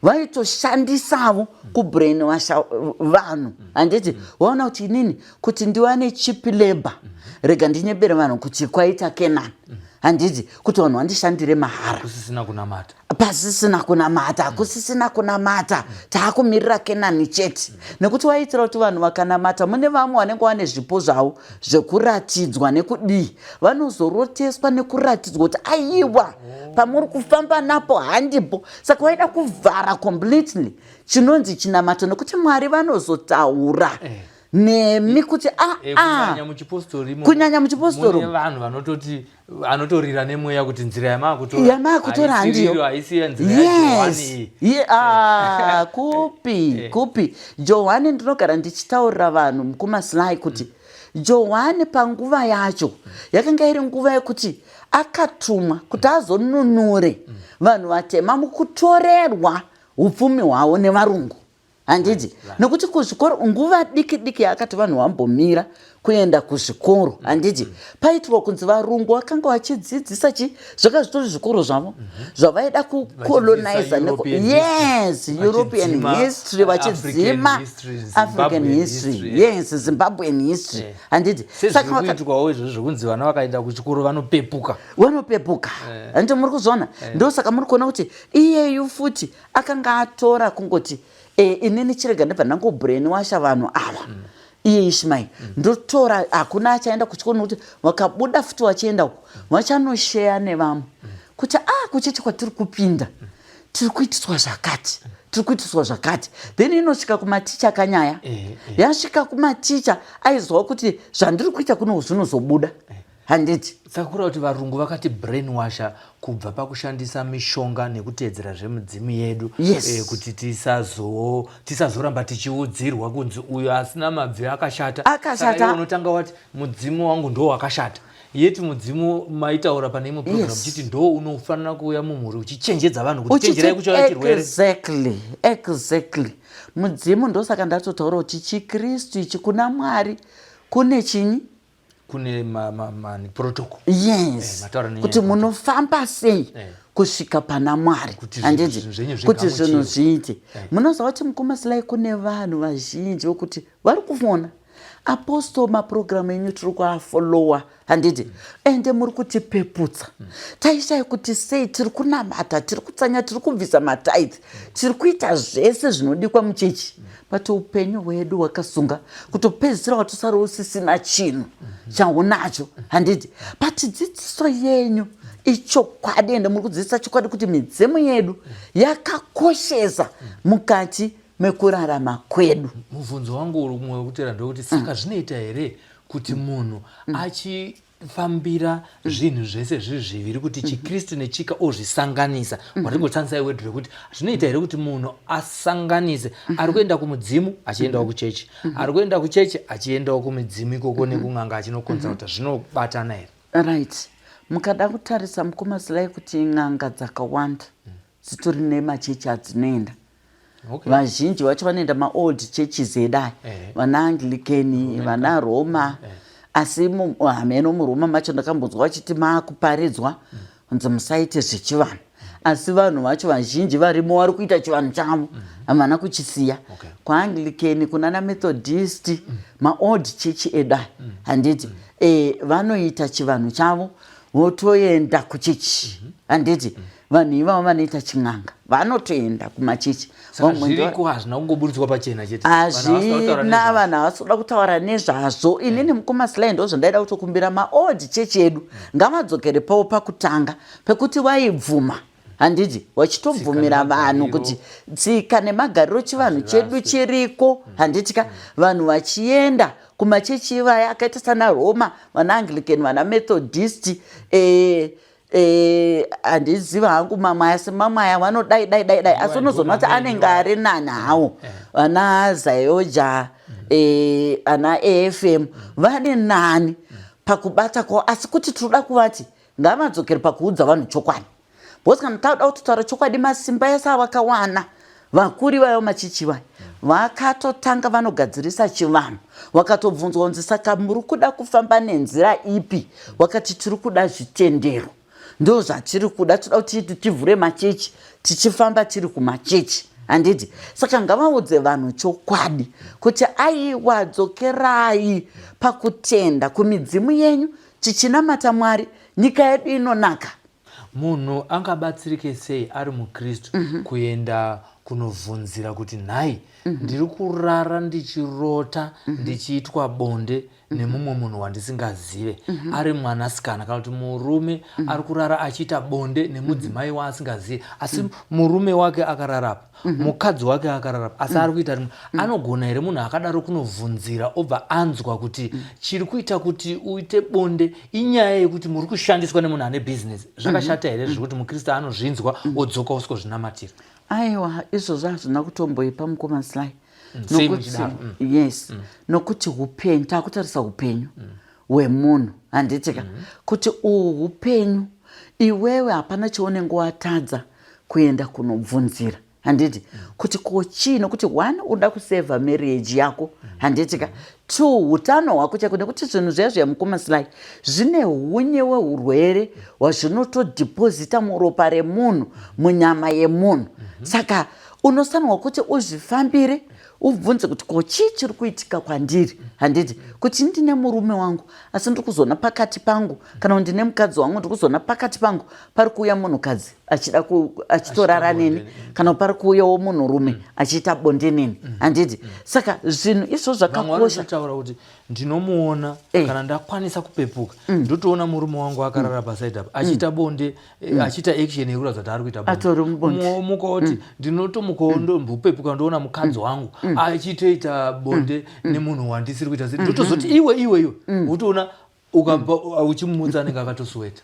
S2: vaitoshandisavo mm. kubrainwasha vanhu handiti mm. waona kuti inini kuti ndiwane cheap labor mm. rega ndinyebere vanhu kuti kwaita kenani handiti kuti vanhu vandishandire mahara
S1: kusisina kunamata
S2: pasisina kunamata kusisina kunamata taakumirira kenani chete nekuti waiitira kuti vanhu vakanamata mune vamwe vanenge vane zvipo zvavo zvekuratidzwa nekudii vanozoroteswa nekuratidzwa kuti aiwa pamuri kufamba napo handipo saka waida kuvhara completely chinonzi chinamato nekuti mwari vanozotaura eh. Nemi kuti aa
S1: eh, kunyanya muchipostori
S2: kunyanya muchipostori
S1: vanhu vanototi anotorira nemweya kuti nzira yamaakutora
S2: yamaakutora handiyo
S1: haisi nzira yaJohani
S2: yes. Ah, kupi eh. kupi Johani ndinogara ndichitaurira vanhu mukumaslai kuti mm. Johani panguva yacho yakanga iri nguva yekuti akatumwa kuti azonunure vanhu vatema mukutorerwa upfumi hwavo nevarungu. Handiti? Nokuti kuzvikoro nguva diki diki yaakati vanhu vambomira kuenda kuzvikoro, handiti? Paitwa kunzi varungu vakanga vachidzidzisa chi zvaka zvitori zvikoro zvavo zvavaida kucoloniza. Yes, European history, vachidzima African history, yes, Zimbabwean history, handiti?
S1: Sezvirikuitwawo izvozvo zvekunzi vana vakaenda kuchikoro vanopepuka.
S2: Vanopepuka, handiti? Muri kuzviona? Ndosaka muri kuona kuti iyeyu futi akanga atora kungoti inini chirega ndibva ndangobrainwasha vanhu ava. Iye Ishmael, ndotora, hakuna achaenda kuchikoro, nokuti vakabuda futi vachienda uko vachanosheya nevamwe kuti a kuchechi kwatiri kupinda tiri kuitiswa zvakati, tiri kuitiswa zvakati. Then inosvika kumaticha kanyaya. Yasvika kumaticha, aiziva kuti zvandiri kuita kuno zvinozobuda, handiti?
S1: Saka kureva kuti varungu vakati brainwasha kubva pakushandisa mishonga nekuteedzera zvemidzimu yedu, kuti tisazoramba tichiudzirwa kunzi uyo asina mabvi akashata.
S2: Akashata.
S1: Saka unotanga wati mudzimu wangu ndo wakashata, yeti mudzimu maitaura pane imwe program uchiti ndo unofanira kuuya mumhuri uchichenjedza vanhu kuti chenjerai kuchauya chirwere.
S2: Exactly. Mudzimu, ndosaka ndatotaura kuti chikristu ichi, kuna Mwari kune chinyi?
S1: Kune protocol.
S2: Yes,
S1: mataura nenyaya
S2: kuti
S1: yeprotocol.
S2: Munofamba sei kusvika pana Mwari,
S1: Kuti
S2: handiti?
S1: zvinhu zvenyu
S2: Kuti zvinhu
S1: zvigamuchirwe.
S2: zviite. Munoziva kuti mukoma Silai, kune vanhu vazhinji vokuti vari kufona, "Apostle, mapurogiramu enyu tiri kuafolowa, handiti? Ende muri kutipeputsa. Taishaya kuti sei tiri kunamata, tiri kutsanya, tiri kubvisa matithe, tiri kuita zvese zvinodikwa muchechi, but upenyu hwedu hwakasunga kutopedzisira watosara usisina chinhu chaunacho, handiti? But dzidziso yenyu ichokwadi, ende muri kudzidzisa chokwadi kuti midzimu yedu yakakoshesa mukati mekurarama kwedu."
S1: Mubvunzo wangu uri umwe wekutera ndewekuti saka zvinoita here kuti munhu achifambira zvinhu zvese zviri zviviri, kuti chikristu nechika ozvisanganisa? Watingotsanzisai wedhi rekuti zvinoita here kuti munhu asanganise, ari kuenda kumudzimu achiendawo kuchechi, ari kuenda kuchechi achiendawo kumidzimu ikoko nekun'anga achinokonsulta? Zvinobatana here?
S2: Right, mukada kutarisa, mukoma Silai, kuti n'anga dzakawanda dzitori nemachechi adzinoenda. Vazhinji vacho vanoenda maold churches edu aya, vana Anglican, vana Roma. Asi hameno muRoma macho ndakambonzwa vachiti maakuparidzwa kunzi musaite zvechivanhu, asi vanhu vacho vazhinji varimo vari kuita chivanhu chavo, havana kuchisiya. KwaAnglican, kunana Methodist, maold church edu aya, handiti? Vanoita chivanhu chavo, votoenda kuchechi, handiti? Vanhu ivavo vanoita chin'anga vanotoenda kumachechi.
S1: Saka zviriko, hazvina kungoburitswa pachena chete. Vanhu havasi kuda kutaura
S2: Hazvina.
S1: Nezvazvo.
S2: Vanhu havasi kuda kutaura nezvazvo. Inini, mukoma Silai, ndo zvandaida kutokumbira maold church edu, ngavadzokere pavo pakutanga pekuti vaibvuma, handiti? Vachitobvumira vanhu
S1: nemagariro.
S2: Kuti tsika nemagariro, chivanhu chedu
S1: Hazviraswi.
S2: chiriko, handiti ka? Vanhu vachienda kumachechi ivaya akaita sana Roma, vana Anglican, vana Methodist, handiziva hangu mamwe aya, semamwe aya vanodai dai dai dai, asi unozoona kuti anenge ari nani hawo. Vana Zayoja, ana AFM vane nani pakubata kwavo, asi kuti tinoda kuvati ngavadzokere pakuudza vanhu chokwadi, because kana tauda kutotaura chokwadi, masimba ese avakawana vakuri vayo machichi vaya vakatotanga vanogadzirisa chivanhu, vakatobvunzwa kunzi, "Saka muri kuda kufamba nenzira ipi?" Wakati, "Tiri kuda zvitendero, ndo zvatiri kuda. Toda kuti tivhure machechi tichifamba tiri kumachechi," handiti? Saka ngavaudze vanhu chokwadi kuti, "Aiwa, dzokerai pakutenda kumidzimu yenyu, tichinamata Mwari, nyika yedu inonaka."
S1: Munhu angabatsirike sei ari mukristu kuenda kunovhunzira kuti, "Nhai, ndiri kurara ndichirota ndichiitwa bonde nemumwe munhu wandisingazive," ari mwanasikana, kana kuti murume ari kurara achiita bonde nemudzimai waasingazive, asi murume wake akararapa, mukadzi wake akararapa, asi ari kuita rimwe? Anogona here munhu akadaro kunovhunzira, obva anzwa kuti chiri kuita kuti uite bonde inyaya yekuti muri kushandiswa nemunhu ane bhizinesi? Zvakashata here zvekuti mukristu anozvinzwa odzoka uskozvinamatira?
S2: Aiwa, izvozvo hazvina kutomboipa, mukoma Sly.
S1: Sei
S2: Nokuti
S1: muchidaro?
S2: Yes, nokuti upenyu, taakutarisa upenyu hwemunhu, handitika? Kuti uhu upenyu, iwewe hapana chaunenge watadza kuenda kunobvunzira, Handiti kuti ko chii? Nokuti one, unoda kusevha marriage yako, handiti ka? Two, utano hwako chaiko, nekuti zvinhu zviya zviya, mukoma Sly, zvine hunye weurwere hwazvinotodhipozita muropa remunhu, munyama yemunhu. Saka unosanirwa kuti uzvifambire, ubvunze kuti ko chii chiri kuitika kwandiri, handiti? Kuti ndine murume wangu, asi ndiri kuzoona pakati pangu, kana kuti ndine mukadzi wangu, ndiri kuzoona pakati pangu pari kuuya munhukadzi achida achitorara neni, kana pari kuuyawo munhurume achiita bonde neni, handiti? Saka zvinhu izvo zvakakosha.
S1: Taura kuti ndinomuona kana ndakwanisa kupepuka, ndotoona murume wangu akarara pasaidi apa achiita bonde, achiita action yekuratidza kuti ari kuita.
S2: Atori mubonde.
S1: Mukoti ndinotomukawo, ndombopepuka, ndoona mukadzi wangu achitoita bonde nemunhu wandisiri kuita. Ndotozoti iwe, iwe, iwe, wotoona ukabva uchimumutsa anenge akatosweta.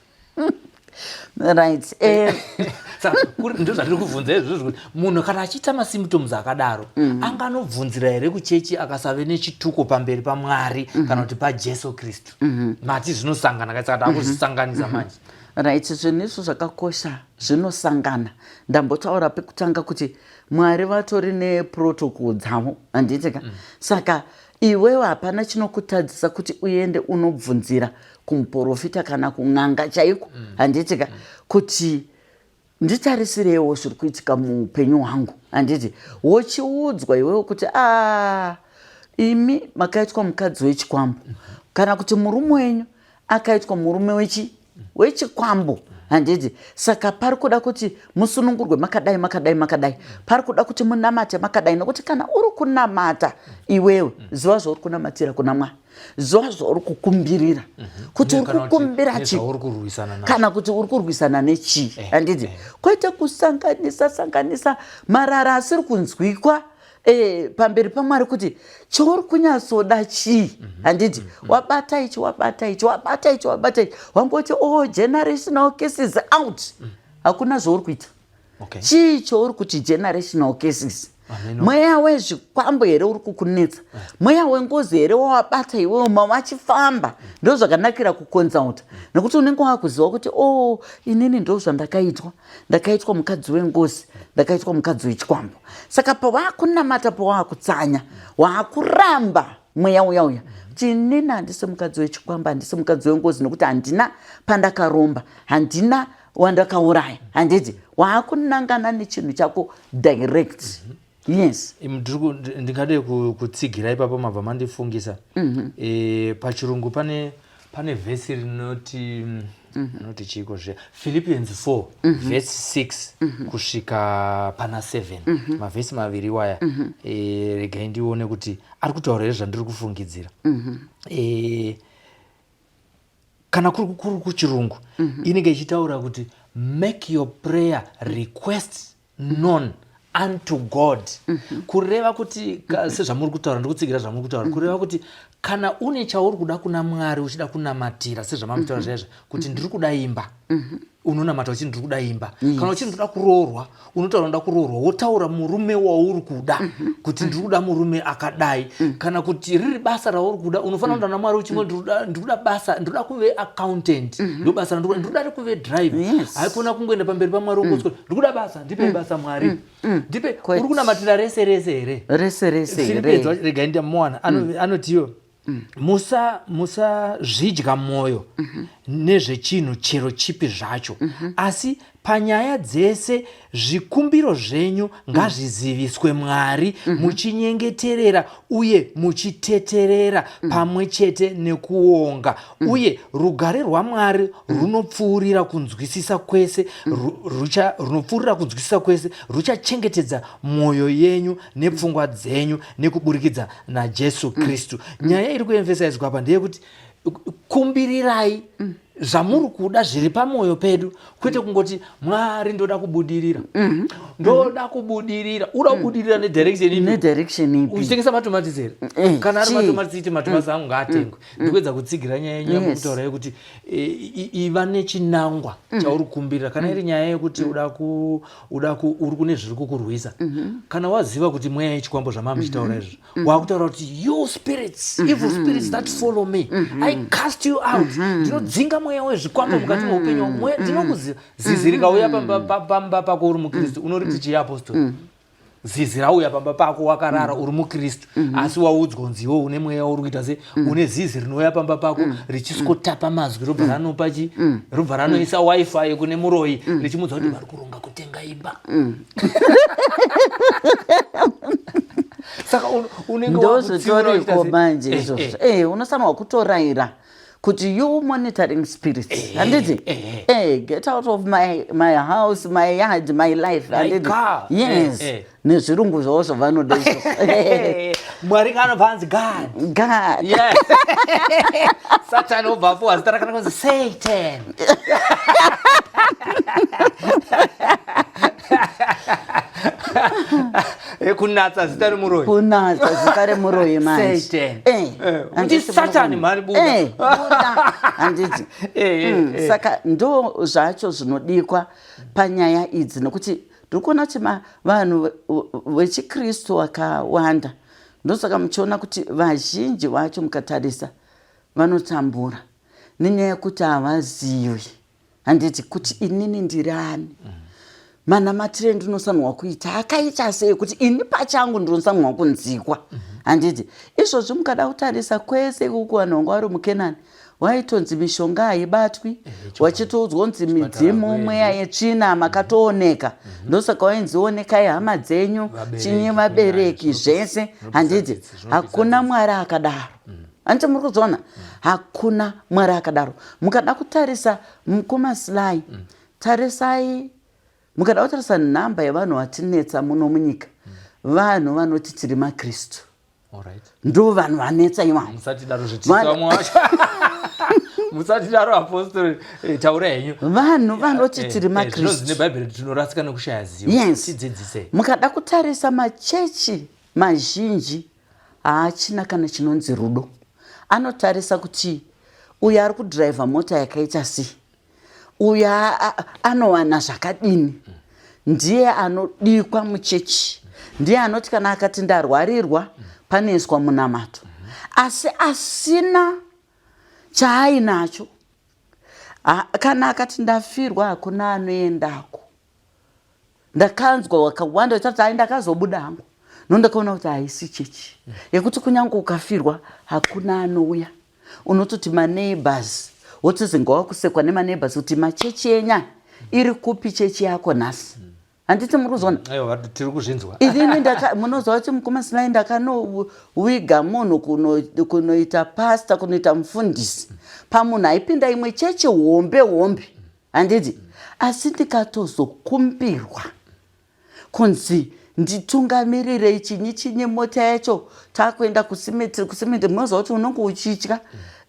S1: Saka ndo zvatiri kubvunza izvozvo, kuti munhu kana achiita masymptoms akadaro, anganobvunzira here kuchechi akasave nechituko pamberi paMwari kana kuti paJesu Kristu? Mati zvinosangana ka, saka takuzvisanganisa manje.
S2: Right, zvinhu izvo zvakakosha, zvinosangana. Ndambotaura pekutanga kuti Mwari vatori neprotocol dzavo, handiti ka? Saka iwewe hapana chinokutadzisa kuti uende unobvunzira kumuprofita kana kun'anga chaiko, handiti ka, kuti nditarisirewo zviri kuitika muupenyu hwangu, handiti? Wochiudzwa iwewe kuti a imi makaitwa mukadzi wechikwambo, kana kuti murume wenyu akaitwa murume wechikwambo, handiti? Saka pari kuda kuti musunungurwe makadai, makadai, makadai, pari kuda kuti munamate makadai. Nokuti kana uri kunamata iwewe, ziva zvauri kunamatira kuna Mwari, ziva zvauri kukumbirira, kuti uri kukumbira chii, kana kuti uri kurwisana nechii, handiti? Kwete kusanganisa sanganisa marara asiri kunzwikwa pamberi paMwari kuti chauri kunyatsoda chii, handiti? Wabata ichi, wabata ichi, wabata ichi, wabata ichi, wangoti, "Oh, generational cases out." Hakuna zvauri kuita. Chii chauri kuti generational cases? Mweya wezvikwambo here uri kukunetsa? Mweya wengozi here wawabata iwewo mawachifamba? Ndo zvakanakira kuconsulta, nekuti unenge wakuziva kuti, o oh, inini ndo zvandakaitwa, ndakaitwa mukadzi wengozi, ndakaitwa mukadzi wechikwambo. Saka pawaakunamata, pawaakutsanya, waakuramba mweya uya uya kuti inini handisi mukadzi wechikwambo, handisi mukadzi wengozi, nokuti handina pandakaromba, handina wandakauraya, handiti? Waakunangana nechinhu chako direct. Yes.
S1: Ndingade kutsigira ipapo, mabva mandifungisa. Pachirungu pane vhesi rinoti, rinoti chiiko zviya, Philippians 4 vhesi 6 kusvika pana 7, mavhesi maviri waya. Regai ndione kuti ari kutaura here zvandiri kufungidzira. Kana kuri kuchirungu, inenge ichitaura kuti, "Make your prayer request known unto God." Kureva kuti sezvamuri kutaura, ndikutsigira zvamuri kutaura, kureva kuti kana une chauri kuda kuna Mwari, uchida kunamatira sezvamamutaura zvaizvo kuti ndiri kuda imba, unonamata uchiti ndiri kuda imba. Kana uchiti ndinoda kuroorwa, unotaura unoda kuroorwa, wotaura murume wauri kuda, kuti ndiri kuda murume akadai. Kana kuti riri basa rauri kuda, unofanira kuenda naMwari uchingo ndiri kuda basa, ndiri kuda kuve accountant, ndo basa randiri kuda, ndiri kuda kuve driver. Haikona kungoenda pamberi paMwari wongoswera, "Ndiri kuda basa, ndipei basa Mwari, ndipe."
S2: Kwete.
S1: Uri kunamatira rese rese here?
S2: Rese rese
S1: Philippians
S2: here?
S1: Regai ndamuwana. Anotiyo, "Musazvidya mwoyo nezvechinhu chero chipi zvacho, asi panyaya dzese zvikumbiro zvenyu ngazviziviswe Mwari, muchinyengeterera uye muchiteterera pamwe chete nekuonga, uye rugare rwaMwari runopfuurira kunzwisisa kwese runopfuurira kunzwisisa kwese ruchachengetedza mwoyo yenyu nepfungwa dzenyu nekuburikidza naJesu Kristu." Nyaya iri kuemphasizwa apa ndeyekuti kumbirirai zvamuri kuda, zviri pamwoyo pedu, kwete kungoti, "Mwari, ndoda kubudirira, ndoda kubudirira." Uda kubudirira nedirection ipi?
S2: Nedirection ipi?
S1: Uchitengesa matomatisi here? Kana ari
S2: Chii?
S1: matomatisi, iti matomatisi angu ngaatengwe. Ndikuedza kutsigira nyaya yenyu yamukutaura yekuti iva nechinangwa chauri kukumbirira. Kana iri nyaya yekuti uda ku uda ku uri kune zviri kukurwisa, kana waziva kuti mweya yechikwambo, zvamava muchitaura izvozvo, wakutaura kuti, "You spirits, evil spirits that follow me, I cast you out. Ndinodzinga mweya wezvikwambo mukati meupenyu hwangu." Mweya ndinokuziva, zizi rikauya pamba pako uri mukristu, unoriti chii, apostle? Zizi rauya pamba pako wakarara, uri mukristu, asi waudzwa kunzi iwe une mweya uri kuita se une zizi rinouya pamba pako richisvikotapa mazwi, robva ranopa chi, robva ranoisa WiFi kune muroyi, richimuudza kuti vari kuronga kutenga imba. Saka unenge wakutsiura uchiita
S2: Ndozvitoriko manje. Izvozvo unofanirwa kutorayira kuti, "You monitoring spirits," handiti? "Get out of my house, my yard, my life,"
S1: My
S2: handiti?
S1: car.
S2: Yes. Nezvirungu zvavo zvavanoda izvozvo.
S1: Mwari kanobva anzi God.
S2: God.
S1: Yeah. Satani obva apuwa zita rakanaka kunzi Satan. Kunatsa zita remuroyi.
S2: Kunatsa zita remuroyi manje.
S1: Satan. Kuti
S2: Handiti
S1: Satani mhani, buda.
S2: Buda, handiti? Saka ndo zvacho zvinodikwa panyaya idzi, nokuti ndiri kuona kuti vanhu vechikristu vakawanda, ndosaka muchiona kuti vazhinji vacho mukatarisa vanotambura nenyaya yekuti havazivi, handiti, kuti inini ndiri ani, manamatiro endinosanirwa kuita akaita sei, kuti ini pachangu ndinosanirwa kunzikwa, handiti? Izvozvi mukada kutarisa kwese ikuku, vanhu vanga vari muKenani waitonzi mishonga haibatwi, wachitoudzwa kunzi midzimu,
S1: hakuendi.
S2: Mweya yetsvina makatooneka. Ndosaka wainzi onekai hama dzenyu,
S1: Vabereki,
S2: chinyi, vabereki, zvese,
S1: zvinopisa
S2: handiti?
S1: tsitsi, zvinopisa
S2: Hakuna
S1: tsitsi.
S2: Mwari akadaro, handiti? Muri kuzviona, hakuna Mwari akadaro. Mukada kutarisa, mukoma Sly, tarisai, mukada kutarisa nhamba yevanhu vatinetsa muno munyika, vanhu vanoti tiri makristu, ndo vanhu vanetsa ivavo.
S1: Musatidaro zvititsvamwe wacho, musatidaro, apostle. Taura henyu.
S2: Vanhu vanoti tiri
S1: Zvinonzi
S2: makristu.
S1: neBhaibheri tinorasika nekushaya zivo.
S2: Yes.
S1: Tidzidzisei.
S2: Mukada kutarisa machechi mazhinji haachina kana chinonzi rudo. Anotarisa kuti uyu ari kudhiraivha mota yakaita sei, uyu anowana zvakadini, ndiye anodikwa muchechi, ndiye anoti kana akati ndarwarirwa panoiswa munamato. Asi asina chaainacho, kana akati ndafirwa, hakuna anoendako. Ndakanzwa wakawanda vachiti, "Hai, ndakazobuda hangu nondakaona kuti haisi chechi yekuti kunyange ukafirwa hakuna anouya." Unototi maneighbors wotozinga wakusekwa nemaneighbors kuti machechi enya iri kupi, chechi yako nhasi, handiti? Muri kuzona?
S1: Aiwa, tiri kuzvinzwa.
S2: Inini munoziva kuti mukoma Sly, ndakanowiga munhu kunoita pasta, kunoita mufundisi, pamunhu aipinda imwe chechi hombe hombe, handiti? Asi ndikatozokumbirwa kunzi nditungamirirei chinyi chinyi, mota yacho takuenda kucemetery. Kucemetery munoziva kuti unonge uchitya,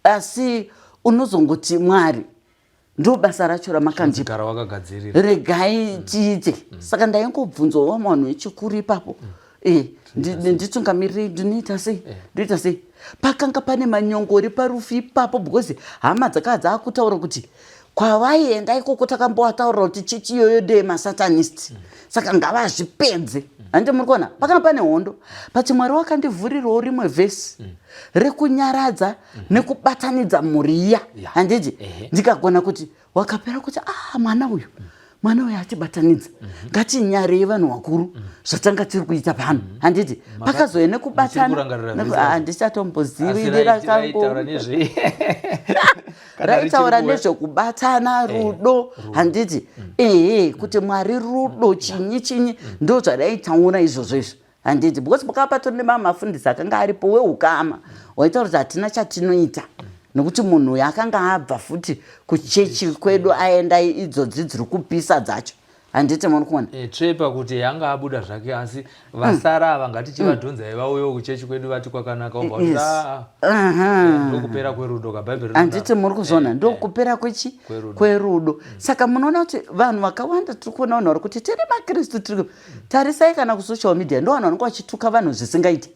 S2: asi unozongoti, "Mwari, ndo basa racho ramakandipa."
S1: Gara wakagadzirira.
S2: Regai tiite. Saka ndaingobvunzwa vamwe vanhu vechikuru ipapo, "Nditungamirirei, ndinoita sei, ndoita sei?" Pakanga pane manyongori parufu ipapo, because hama dzakava dzaakutaura kuti kwavaienda ikoko takambovataurira kuti chechi iyoyo ndeyemasatanist, saka ngavazvipedze, handiti? Muri kuona pakanga pane hondo, but Mwari wakandivhurirawo rimwe vhesi rekunyaradza nekubatanidza mhuri iya, handiti? Ndikagona kuti wakapera kuti, "Ah, mwana uyu, mwana uyu atibatanidza, ngatinyarei vanhu vakuru zvatanga tiri kuita pano," handiti? Pakazouya nekubatana.
S1: Muchiri kurangarira vhesi racho?
S2: Handichatombozivi.
S1: Asi
S2: Ini
S1: raitaura
S2: rakango
S1: nezvei? Kana
S2: Raitaura
S1: richiri kuwe-
S2: nezvekubatana, rudo, handiti? Ehe, kuti Mwari rudo, chinyi chinyi, ndo zvaraitaura izvozvo izvo, handiti? Because pakava patori nemamwe mafundisi akanga aripo weukama waitaura kuti hatina chatinoita nokuti munhu uyu akanga abva futi kuchechi kwedu, aenda idzodzi dziri kupisa dzacho, handiti? Muri kuona?
S1: Tsvepa kuti yanga abuda zvake, asi vasara ava ngatichivadhonzai vauyewo kuchechi kwedu, vati kwakanaka, obva kuti "Ah, ndokupera kwerudo kabhaibheri."
S2: Handiti muri kuzviona? Ndokupera kwechi?
S1: Kwerudo.
S2: Kwerudo. Saka munoona kuti vanhu vakawanda, tiri kuona vanhu vari kuti tiri makristu, tiri tarisai kana kusocial media, ndo vanhu vanenge vachituka vanhu zvisingaiti.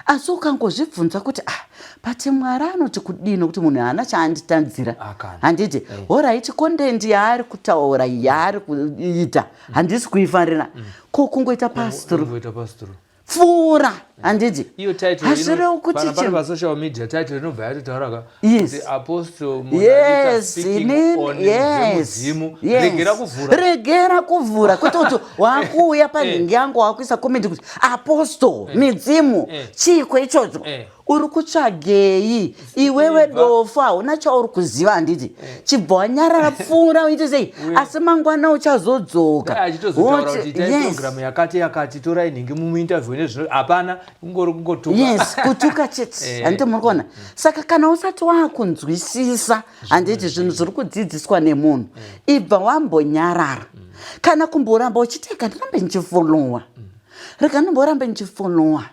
S2: Asi ukangozvibvunza kuti, "Ah, but Mwari anoti kudini?" Nokuti munhu haana chaanditadzira.
S1: Akana.
S2: Handiti? Alright, content yaari kutaura, yaari kuita, handisi kuifarira, ko kungoita pass through?
S1: Kungoita pass through.
S2: Pfuura, handiti?
S1: Iyo title
S2: Hazvirevi kuti
S1: pana
S2: chinhu
S1: pasocial media title inobva yatotaura ka kuti Apostle Monalita speaking on zvemudzimu. Regera kuvhura.
S2: Regera kuvhura, kwete kuti wakuuya panhingi yangu wakuisa comment kuti apostle midzimu. Chiiko ichocho? Uri kutsvagei iwewe?
S1: Ibva.
S2: Dofo, hauna chauri kuziva, handiti? Chibva wanyarara, pfuura, uite sei, asi mangwana uchazodzoka.
S1: Dai achitozotaura
S2: Woti-
S1: kuti itai program yakati yakati, torai nhingi mumuinterview nezvino, hapana, kungori kungotuka.
S2: Yes, kutuka chete. Handiti muri kuona? Saka kana usati waakunzwisisa, handiti, zvinhu zviri kudzidziswa nemunhu, ibva wambonyarara kana kumboramba uchiteka, ndirambe ndichifollowa, rega ndimborambe ndichifollowa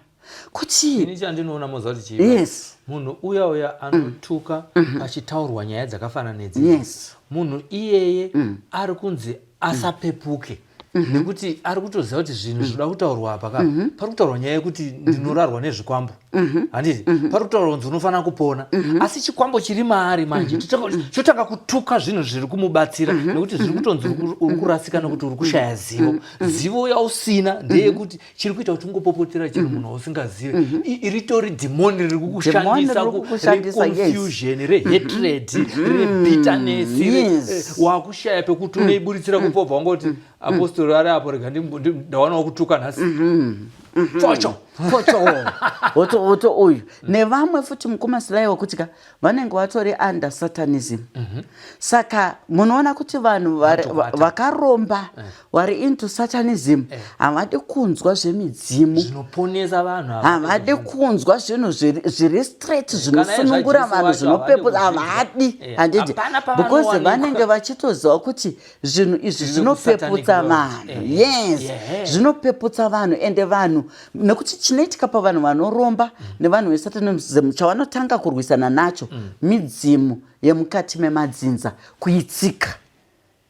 S2: kuti
S1: Ini chandinoona, moziva kuti chii? Munhu uya uya anotuka pachitaurwa nyaya dzakafanana nedzi, munhu iyeye ari kunzi asapepuke, nekuti ari kutoziva kuti zvinhu zvinoda kutaurwa apa ka, pari kutaurwa nyaya yekuti ndinorarwa nezvikwambo, handiti? Pari kutaurwa kunzi unofanira kupona, asi chikwambo chiri maari manje chotanga kutuka zvinhu zviri kumubatsira, nekuti zviri kutonzi uri kurasika nekuti uri kushaya zivo. Zivo yausina ndeyekuti chiri kuita kuti ungopopotera chero munhu wausingazive. Ritori dhimoni riri kukushandisa,
S2: riri kukushandisa, yes.
S1: Reconfusion, rehatred, rebitterness, wakushaya pekuti unoiburitsira kupobva wangoti apostori ari apo, rega ndawanawo kutuka nhasi, pfocho.
S2: Pfocho, woto woto uyu nevamwe futi, mukoma Silai, wekuti ka vanenge vatori under satanism. Saka munoona kuti vanhu
S1: Vanotokwata.
S2: vakaromba, vari into satanism, havadi kunzwa zvemidzimu.
S1: Zvinoponesa vanhu ava.
S2: Havadi kunzwa zvinhu zviri straight, zvinosunungura
S1: zvaJesu
S2: vanhu,
S1: wacho
S2: zvinopeputsa,
S1: havadi
S2: havadi, handiti?
S1: Hapana
S2: Because
S1: pavanowanikwa.
S2: vanenge vachitoziva kuti zvinhu izvi
S1: Zviri
S2: zvinopeputsa
S1: kusatanic world.
S2: vanhu. Yes, zvinopeputsa vanhu. Ende vanhu, nekuti chinoitika pavanhu vanoromba nevanhu vesatanism, chavanotanga kurwisana nacho midzimu yemukati memadzinza, kuitsika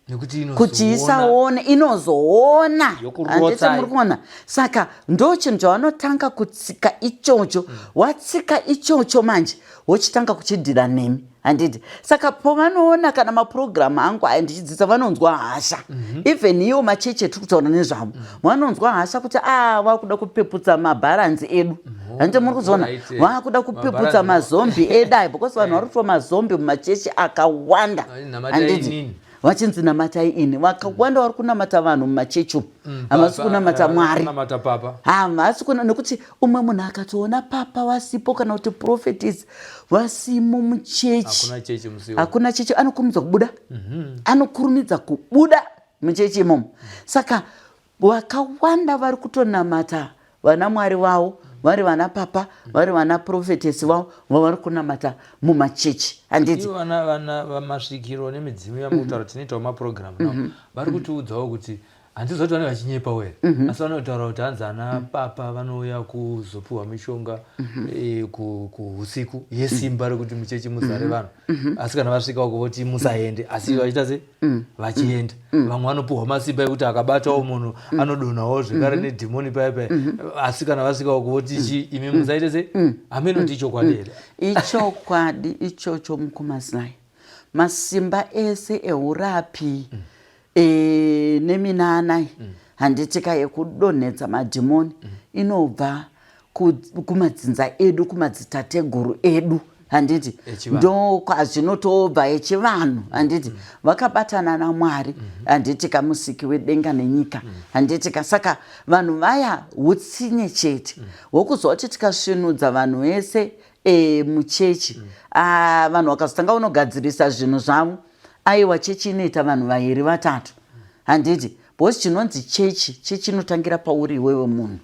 S1: nekuti
S2: kuti
S1: inozoona
S2: isaone, inozoona.
S1: Yokurotsai.
S2: Handiti muri kuona? Saka ndo chinhu chavanotanga kutsika ichocho. Watsika ichocho manje, wochitanga kuchidhira nemi, handiti? Saka pavanoona kana mapurogiramu angu aya ndichidzidzisa, vanonzwa hasha. Even iwo machechi etiri kutaura nezvavo, vanonzwa hasha kuti a vakuda kupeputsa mabharanzi edu, handiti muri kuzoona? Vakuda kupeputsa
S1: Mabharanzi.
S2: Mazombi edu aya, because vanhu vari kuitwa mazombi mumachechi akawanda.
S1: Namatai
S2: Handiti?
S1: inini.
S2: Vachinzi namatai ini. Vakawanda vari kunamata vanhu mumachechi umu, havasi kunamata Mwari.
S1: Kunamata papa.
S2: Havasi kuna, nekuti umwe munhu akatoona papa vasipo kana kuti prophetess vasimo muchechi,
S1: Hakuna chechi musiwo.
S2: Hakuna chechi, anokurumidza kubuda, anokurumidza kubuda muchechi imomo. Saka vakawanda vari kutonamata vana mwari vavo, vari vana papa, vari vana prophetess vavo vavari kunamata mumachechi, handiti?
S1: Ivo vana vamasvikiro nemidzimu yamukutaura, tinoitawo mapurogiramu navo, vari kutiudzawo kuti, handiziva kuti vanenge vachinyepawo here, asi vanotaura kuti hanzi ana papa vanouya kuzopiwa mishonga kuusiku yesimba rekuti muchechi muzare vanhu, asi kana vasvika uko voti musaende, asi vachiita se vachienda. Vamwe vanopiwa masimba ekuti akabatawo munhu anodonhawo zvekare nedhimoni paya paya, asi kana vasvika uko voti chi imi musaite se. Hameno kuti ichokwadi here?
S2: Ichokwadi ichocho, mukoma Silai. Masimba ese eurapi neminana, handiti ka, yekudonhedza madhimoni inobva kumadzinza edu, kumadzitateguru edu, handiti?
S1: Echivanhu.
S2: Ndo kwazvinotobva, echivanhu, handiti? Vakabatana naMwari, handiti ka, musiki wedenga nenyika, handiti ka? Saka vanhu vaya utsinye chete hwokuziva kuti tikasvinudza vanhu vese muchechi, ah, vanhu vakazotanga unogadzirisa zvinhu zvavo, aiwa, chechi inoita vanhu vairi, vatatu, handiti? Because chinonzi chechi, chechi inotangira pauri iwewe munhu,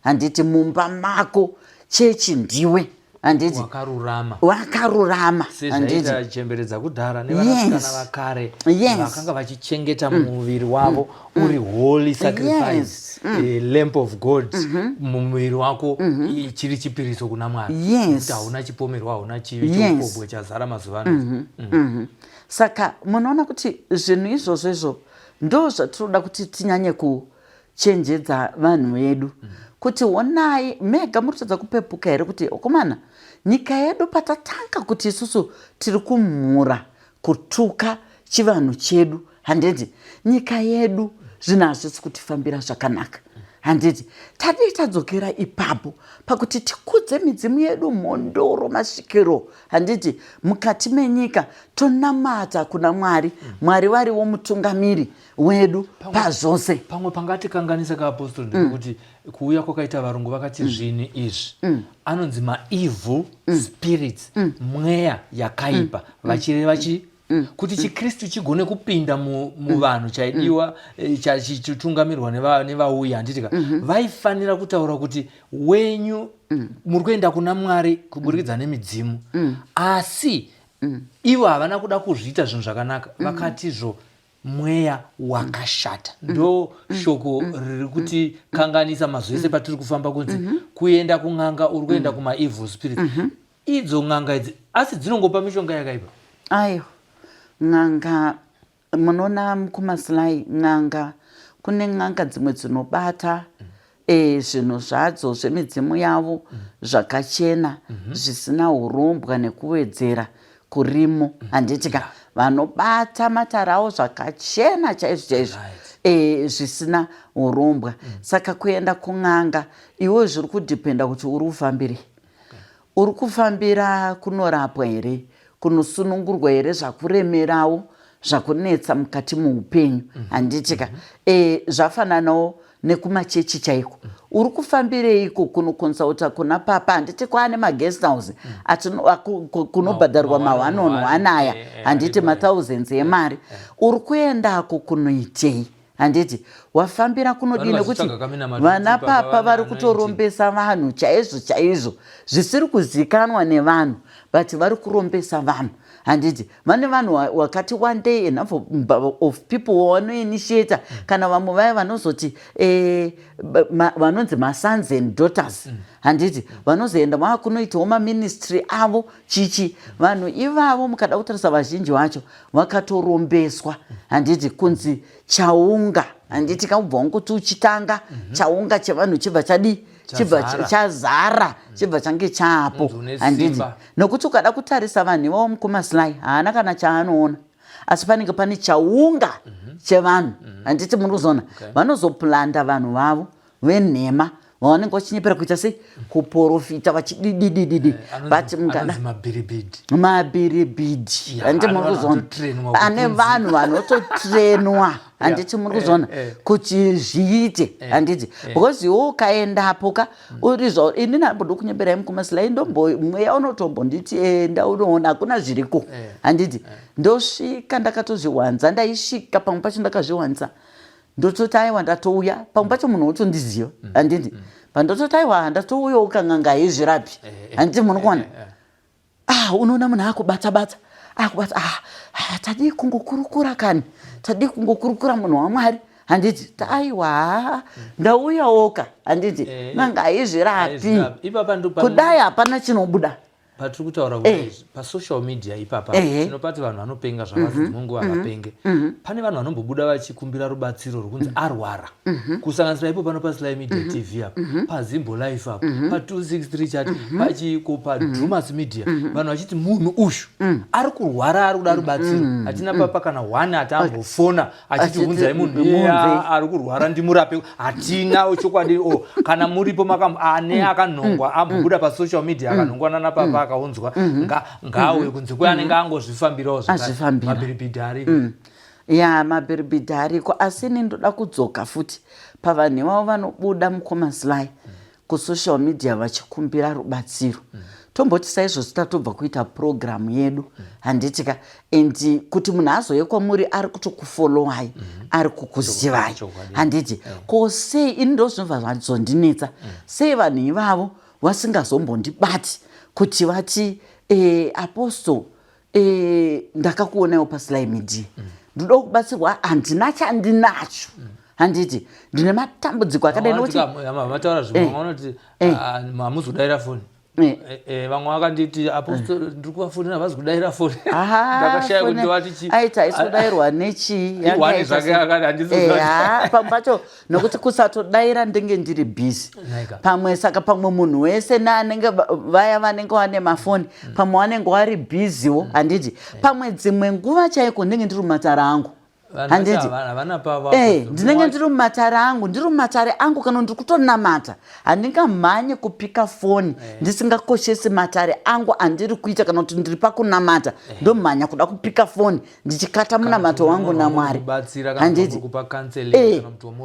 S2: handiti? Mumba mako chechi ndiwe, handiti?
S1: Wakarurama.
S2: Wakarurama, handiti?
S1: Sezvaita chembere dzakudhara nevanasikana vakare vakanga vachichengeta muviri wavo uri holy sacrifice, lamp of God, mumuviri wako chiri chipiriso kuna Mwari. Nekuti hauna chipomerwa, hauna chivi cheupobwe chazara mazuva ano.
S2: Saka munoona kuti zvinhu izvozvo izvo ndo zvatinoda kuti tinyanye kuchenjedza vanhu vedu, kuti honai mega, muri kutadza kupepuka here kuti okomana, nyika yedu patatanga kuti isusu tiri kumhura kutuka chivanhu chedu, handiti, nyika yedu zvinhu hazvisi kutifambira zvakanaka. Handiti tadii tadzokera ipapo pakuti tikudze midzimu yedu, mhondoro, masvikiro, handiti, mukati menyika tonamata kuna Mwari. Mwari variwo mutungamiri wedu pazvose.
S1: Pamwe pangatikanganisa kaapostoli ndepekuti kuuya kwakaita varungu vakati zvinhu izvi anonzi maevil spirits, mweya yakaipa, vachireva chi kuti chiKristu chigone kupinda muvanhu chaidiwa chichitungamirwa nevauyi, handiti ka? Vaifanira kutaura kuti wenyu muri kuenda kuna Mwari kuburikidza nemidzimu, asi ivo havana kuda kuzviita zvinhu zvakanaka. Vakatizvo mweya wakashata. Ndo shoko riri kutikanganisa mazuva ese patiri kufamba, kunzi kuenda kun'anga uri kuenda kumaevil spirits. Idzo n'anga idzi asi dzinongopa mishonga yakaipa?
S2: Ayo n'anga, munoona mukumasilai, n'anga, kune n'anga dzimwe dzinobata zvinhu zvadzo zvemidzimu yavo zvakachena, zvisina urombwa nekuwedzera kurimo, handiti ka? Vanobata matare avo zvakachena chaizvo chaizvo, zvisina urombwa. Saka kuenda kun'anga iwe zviri kudhipenda kuti uri kufambirei. Uri kufambira kunorapwa here, kunosunungurwa here, zvakuremerawo, zvakunetsa mukati muupenyu, handiti ka? Zvafananawo nekumachechi chaiko. Uri kufambireiko kunokonsulta kuna papa, handiti? Kwaane maguest house kunobhadharwa ma1 on 1 aya, handiti, mathousands emari. Uri kuendako kunoitei, handiti? Wafambira kunodii? Nekuti vana papa vari kutorombesa vanhu chaizvo chaizvo, zvisiri kuzikanwa nevanhu, but vari kurombesa vanhu, handiti? Vane vanhu wakati one day enough of people wavanoinitiata, kana vamwe vaya vanozoti vanonzi masons and daughters, handiti? Vanozoenda vakunoitawo maministry avo chichi. Vanhu ivavo mukada kutarisa, vazhinji vacho vakatorombeswa, handiti? Kunzi chaunga, handiti? Kaubva wangoti uchitanga chaunga chevanhu chibva chadii? Chibva chazara, chibva change chaapo, handiti? Nokuti ukada kutarisa vanhu ivavo, mukumasilai haana kana chaanoona, asi panenge pane chaunga chevanhu, handiti? Muri kuzoona vanozoplanda vanhu vavo venhema vavanenge vachinyepera kuita sei, kuprofita, vachidididididi. But mukada mabhiribhidhi, handiti? Muri kuzoona ane vanhu vanototrenwa, handiti? Muri kuzoona kuti zviite, handiti? Because iwe ukaendapo ka, uri zva ini namboda kunyeberai mukumasilai, ndombo mweya unotombonditi enda unoona hakuna zviriko, handiti? Ndosvika ndakatozviwanza, ndaisvika pamwe pacho ndakazviwanza, ndototi aiwa, ndatouya. Pamwe pacho munhu wotondiziva, handiti? Pandototi aiwa, ndatouyawo kan'anga haizvirapi, handiti? Muri kuona, ah, unoona munhu akubata bata, akubata, ah, ah, tadii kungokurukura kani, tadii kungokurukura, munhu waMwari, handiti? Aiwa, ndauyawoka, handiti? N'anga haizvirapi, kudai hapana chinobuda.
S1: Patiri kutaura kuti pasocial media ipapa tinopati vanhu vanopenga zvavazi, dzimwe nguva vapenge. Pane vanhu vanombobuda vachikumbira rubatsiro rwokunzi arwara, kusanganisira ipo pano paSly Media TV apa, paZimbo Life apa, pa263 Chat, pachiko, paDrumas Media, vanhu vachiti munhu uyu ari kurwara, ari kuda rubatsiro. Hatina papa kana one ati ambofona achiti unzai munhu iye ari kurwara ndimurape. Hatina chokwadi. O kana muripo ane akanhongwa ambobuda pasocial media akanhongwa nana papa akaunzwa, ngaauye kunze kwe anenge angozvifambirawo.
S2: Azvifambira.
S1: Mabhiribhidhi ariko.
S2: Ya, mabhiribhidhi ariko, asi ini ndoda kudzoka futi pavanhu ivavo vanobuda, mukoma Sly, kusocial media vachikumbira rubatsiro. Tomboti saizvozvi tatobva kuita purogiramu yedu, handiti ka? And kuti munhu azouye kwamuri ari kutokufollowai, ari kukuzivai, handiti? Ko sei ini ndo zvinobva zvazondinetsa, sei vanhu ivavo vasingazombondibati kuti vati, "Apostle, ndakakuonaiwo paSly Media, ndoda kubatsirwa, handina chandinacho, handiti? Ndine matambudziko akadai," nokuti
S1: Mataura zvimwe, vamwe vanoti hamuzi kudaira foni. Vamwe vakanditi, "Apostle, ndiri kuvafonera, havazi kudaira foni." Ndakashaya kuti ndovati chi.
S2: Aiti haisi kudairwa nechii?
S1: Iwani zvake akati handisi kudaira.
S2: Pamwe pacho nokuti kusatodaira ndenge ndiri busy pamwe. Saka pamwe munhu wese neanenge vaya vanenge vane mafoni, pamwe vanenge vari busywo, handiti? Pamwe dzimwe nguva chaiko ndenge ndiri mumatara angu. Handiti eh, ndinenge ndiri mumatare angu, ndiri mumatare angu kana ndiri kutonamata, handingamhanye kupika foni eh. ndisingakoshesi matare angu andiri kuita kana kuti ndiri pakunamata eh. Ndomhanya kuda kupika foni ndichikata munamato wangu naMwari, handiti?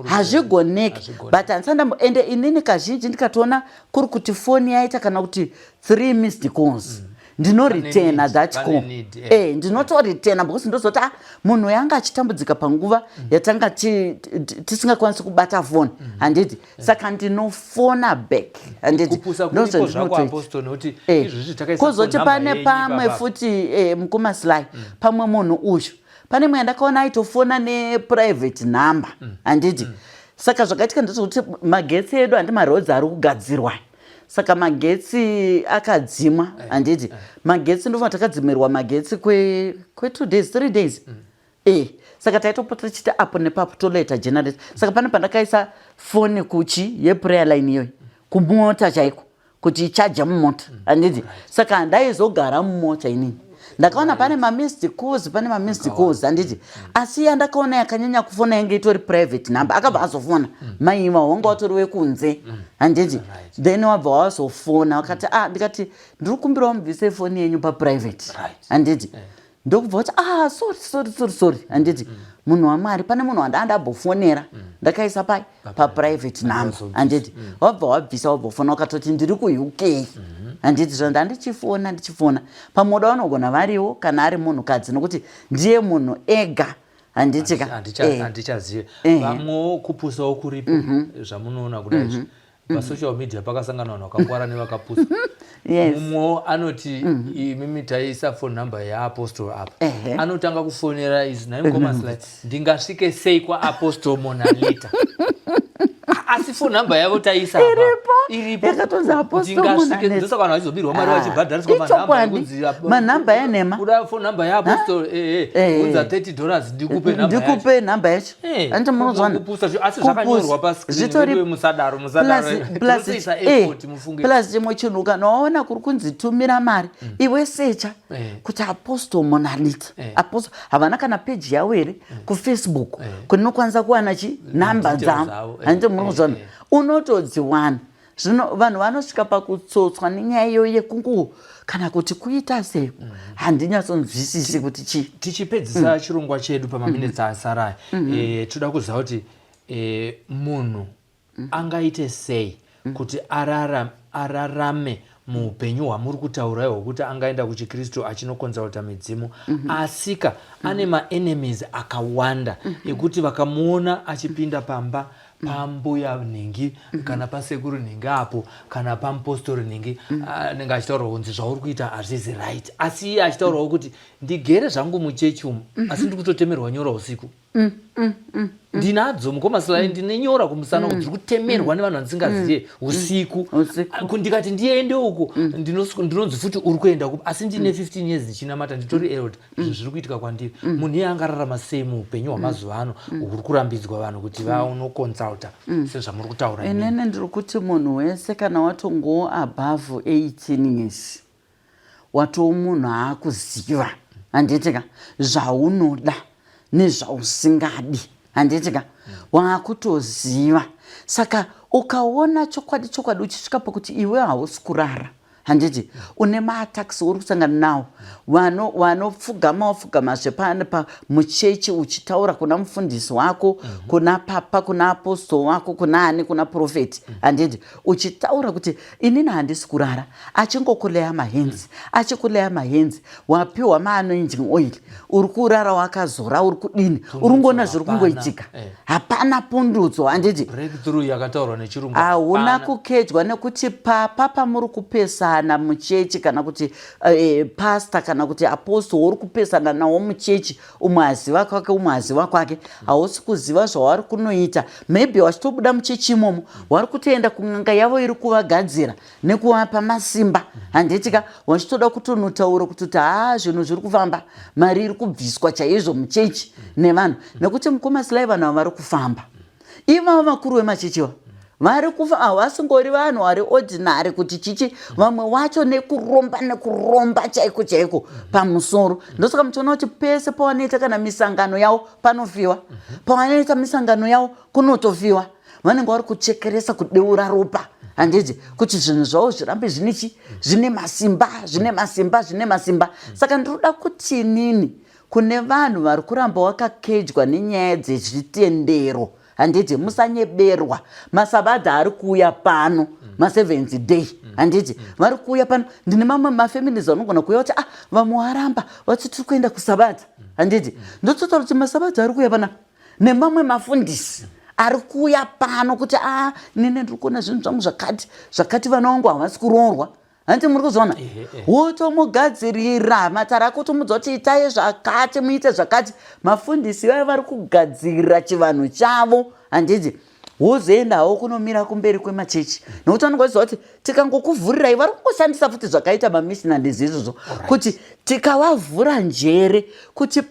S2: Hazvigoneki. But handisandambo ende inini kazhinji ndikatoona kuri kuti foni yaita kana kuti three missed calls, ndinoritena that call. Eh, ndinotoritena because ndozoti, ah, munhu yanga achitambudzika panguva yatanga tisingakwanisi kubata foni, handiti? Saka ndinofona back, handiti? Kozoti pane pamwe futi, mukoma Sly, pamwe munhu uyu, pane mwe yandakaona aitofona neprivate number, handiti? Saka zvakaitika ndezvekuti magetsi edu, handi maroads ari kugadzirwa, saka magetsi akadzimwa, handiti? Magetsi, ndofuna takadzimirwa magetsi kwe 2 days, 3 days. Saka taitopota tichiita apo nepapo, toleta generator. Saka pane pandakaisa foni kuchi yeprayer line iyoyi kumota chaiko kuti ichaja mumota, handiti? Saka handaizogara mumota inini. Ndakaona pane mamissed calls, pane mamissed calls, handiti? Asi yandakaona yakanyanya kufona yange itori private number. Akabva azofona maiva wanga watori wekunze, handiti? Then wabva wazofona wakati, ah, ndikati ndiri kukumbirawo mubvise foni yenyu paprivate, handiti? Ndokubva kuti, ah, sorry, sorry, sorry, sorry, handiti? Munhu waMwari, pane munhu wandandambofonera, ndakaisa pai paprivate number, handiti? Wabva wabvisa, wabva ufona ukatoti ndiri kuUK, handiti? Zvanda ndichifona, ndichifona pamoda vanogona variwo kana ari munhukadzi, nokuti ndiye munhu ega, handiti ka?
S1: Handichazive. Vamwewo kupusawo kuripo zvamunoona kudai izvi. Pasocial media pakasangana vanhu vakangwara nevakapusa. Mumwewo anoti, imimi taisa phone number yeaapostle apa. Anotanga kufonera izi, "Nhai mukoma Sly, ndingasvike sei kwaApostle Monalita?" Asi phone number yavo taisa apa.
S2: Iripo.
S1: Iripo.
S2: Yakatonzi Apostle
S1: Ndingasvike
S2: Monalita.
S1: Ndosaka vanhu vachizobirwa mari, vachibhadhariswa manhamba ekunzi
S2: Manhamba enhema.
S1: Kuda phone number yeapostle, unza $30 ndikupe namba yacho.
S2: Ndikupe nhamba yacho. Handiti munozwana?
S1: Kupusa asi zvakanyorwa pascreen. Wewe, musadaro, musadaro. Tinotoisa effort, mufunge.
S2: Plus chimwe chinhu, kana waona kuri kunzi tumira mari, iwe secha kuti Apostle Monalita, Apostle havana kana peji yavo here kuFacebook kunokwanisa kuwana chi nhamba
S1: Details
S2: dzavo?
S1: dzavo,
S2: Handiti munozwana? Unotodziwana. Zvino vanhu vanosvika pakutsotswa nenyaya iyoyo yekungu kana kuti kuita sei, handinyatsonzwisisi kuti chii.
S1: Tichipedzisa chirongwa chedu pamaminitsi asaraya, toda kuziva kuti munhu angaite sei kuti ararame muupenyu hwamuri kutaura hwekuti angaenda kuchikristu achinokonsulta midzimu, asika ane maenemies akawanda ekuti vakamuona achipinda pamba pambuya nhingi kana pasekuru nhingi apo kana pamupostori nhingi, anenge achitaura kunzi zvauri kuita hazvizi right, asi iye achitaurawo kuti ndigere zvangu muchechi umu, asi ndiri kutotemerwa nyora usiku. Ndinadzo, mukoma Sly, ndine nyora kumusana uku, ndiri kutemerwa nevanhu vandisingaziye usiku.
S2: Usiku.
S1: Ndikati ndiende uku, ndinonzi futi uri kuenda kupi? Asi ndine 15 years ndichinamata, nditori elder. Zvinhu zviri kuitika kwandiri. Munhu iye angararama sei muupenyu hwamazuva ano huri kurambidzwa vanhu kuti vaunokonsulta sezvamuri kutaura imimi?
S2: Inini ndiri kuti munhu wese, kana watongo above 18 years, watoo munhu aakuziva, handiti ka, zvaunoda nezvausingadi, handiti ka? Waakutoziva. Saka ukaona chokwadi chokwadi uchisvika pakuti iwe hausi kurara, handiti, une maattacks uri kusangana nawo, vanopfugama wapfugama zvepa muchechi uchitaura kuna mufundisi wako, kuna papa, kuna apostle wako, kuna ani, kuna profeti, handiti, uchitaura kuti inini handisi kurara, achingokuleya mahands, achikuleya mahands, wapiwa maanointing oil, uri kurara wakazora, uri kudini, uri kungoona zviri kungoitika, hapana pundutso, handiti?
S1: Breakthrough yakataurwa nechirungu
S2: Hauna
S1: hapana.
S2: Kukejwa nekuti papa pamuri kupesana muchechi, kana kuti pastor kana kuti apostle uri kupesana nawo muchechi, umwe aziva kwake, umwe aziva kwake, hausi kuziva zvavari kunoita. Maybe wachitobuda muchechi imomo, wari kutoenda kun'anga yavo iri kuvagadzira nekuvapa masimba, handiti ka? Wachitoda kutonotaura kutoti haa, zvinhu zviri kufamba, mari iri kubviswa chaizvo muchechi nevanhu. Nekuti mukoma Sly, vanhu ava vari kufamba ivavo, vakuru vemachechi va Vari kufa havasingori vanhu vari ordinary kuti chichi, vamwe wacho nekuromba, nekuromba chaiko chaiko pamusoro. Ndosaka muchiona kuti pese pavanoita kana misangano yavo panofiwa, pavanoita misangano yavo kunotofiwa. Vanenge vari kuchekeresa, kudeura ropa, handiti, kuti zvinhu zvavo zvirambe zvine chi zvine masimba, zvine masimba, zvine masimba. Saka ndinoda kuti inini kune vanhu vari kuramba wakakejwa nenyaya dzezvitendero, handiti, musanyeberwa. Masabadha ari kuuya pano, maseventh day, handiti, vari kuuya pano. Ndine mamwe mafamilies vanogona kuuya kuti, ah, vamwe varamba vati tiri kuenda kusabata, handiti. Ndototaura kuti masabadha ari kuuya panapa nemamwe mafundisi ari kuuya pano kuti, a, ah, nini ndiri kuona zvinhu zvangu zvakati zvakati, vana vangu havasi kuroorwa, handiti, muri kuzviona. Wotomugadzirira matare ako, tomudza kuti itai zvakati, muite zvakati. Mafundisi vaya vari kugadzirira chivanhu chavo, handiti. Wozoendawo kunomira kumberi kwemachechi nokuti vanonge vachiziva kuti tikangokuvhurirai, vari kungoshandisa futi zvakaita mamissionaries izvozvo, kuti tikavavhura njere kuti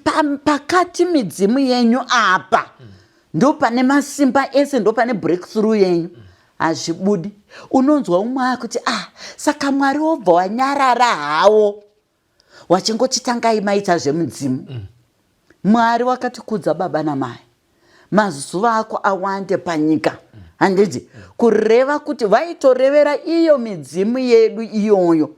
S2: pakati midzimu yenyu apa ndo pane masimba ese, ndo pane breakthrough yenyu, hazvibudi. Unonzwa umwe akuti, ah, saka Mwari wobva wanyarara hawo, wachingoti tangai maita zvemudzimu. Mwari wakatikudza baba namai, mazuva ako awande panyika, handiti? Kureva kuti vaitorevera iyo midzimu yedu iyoyo.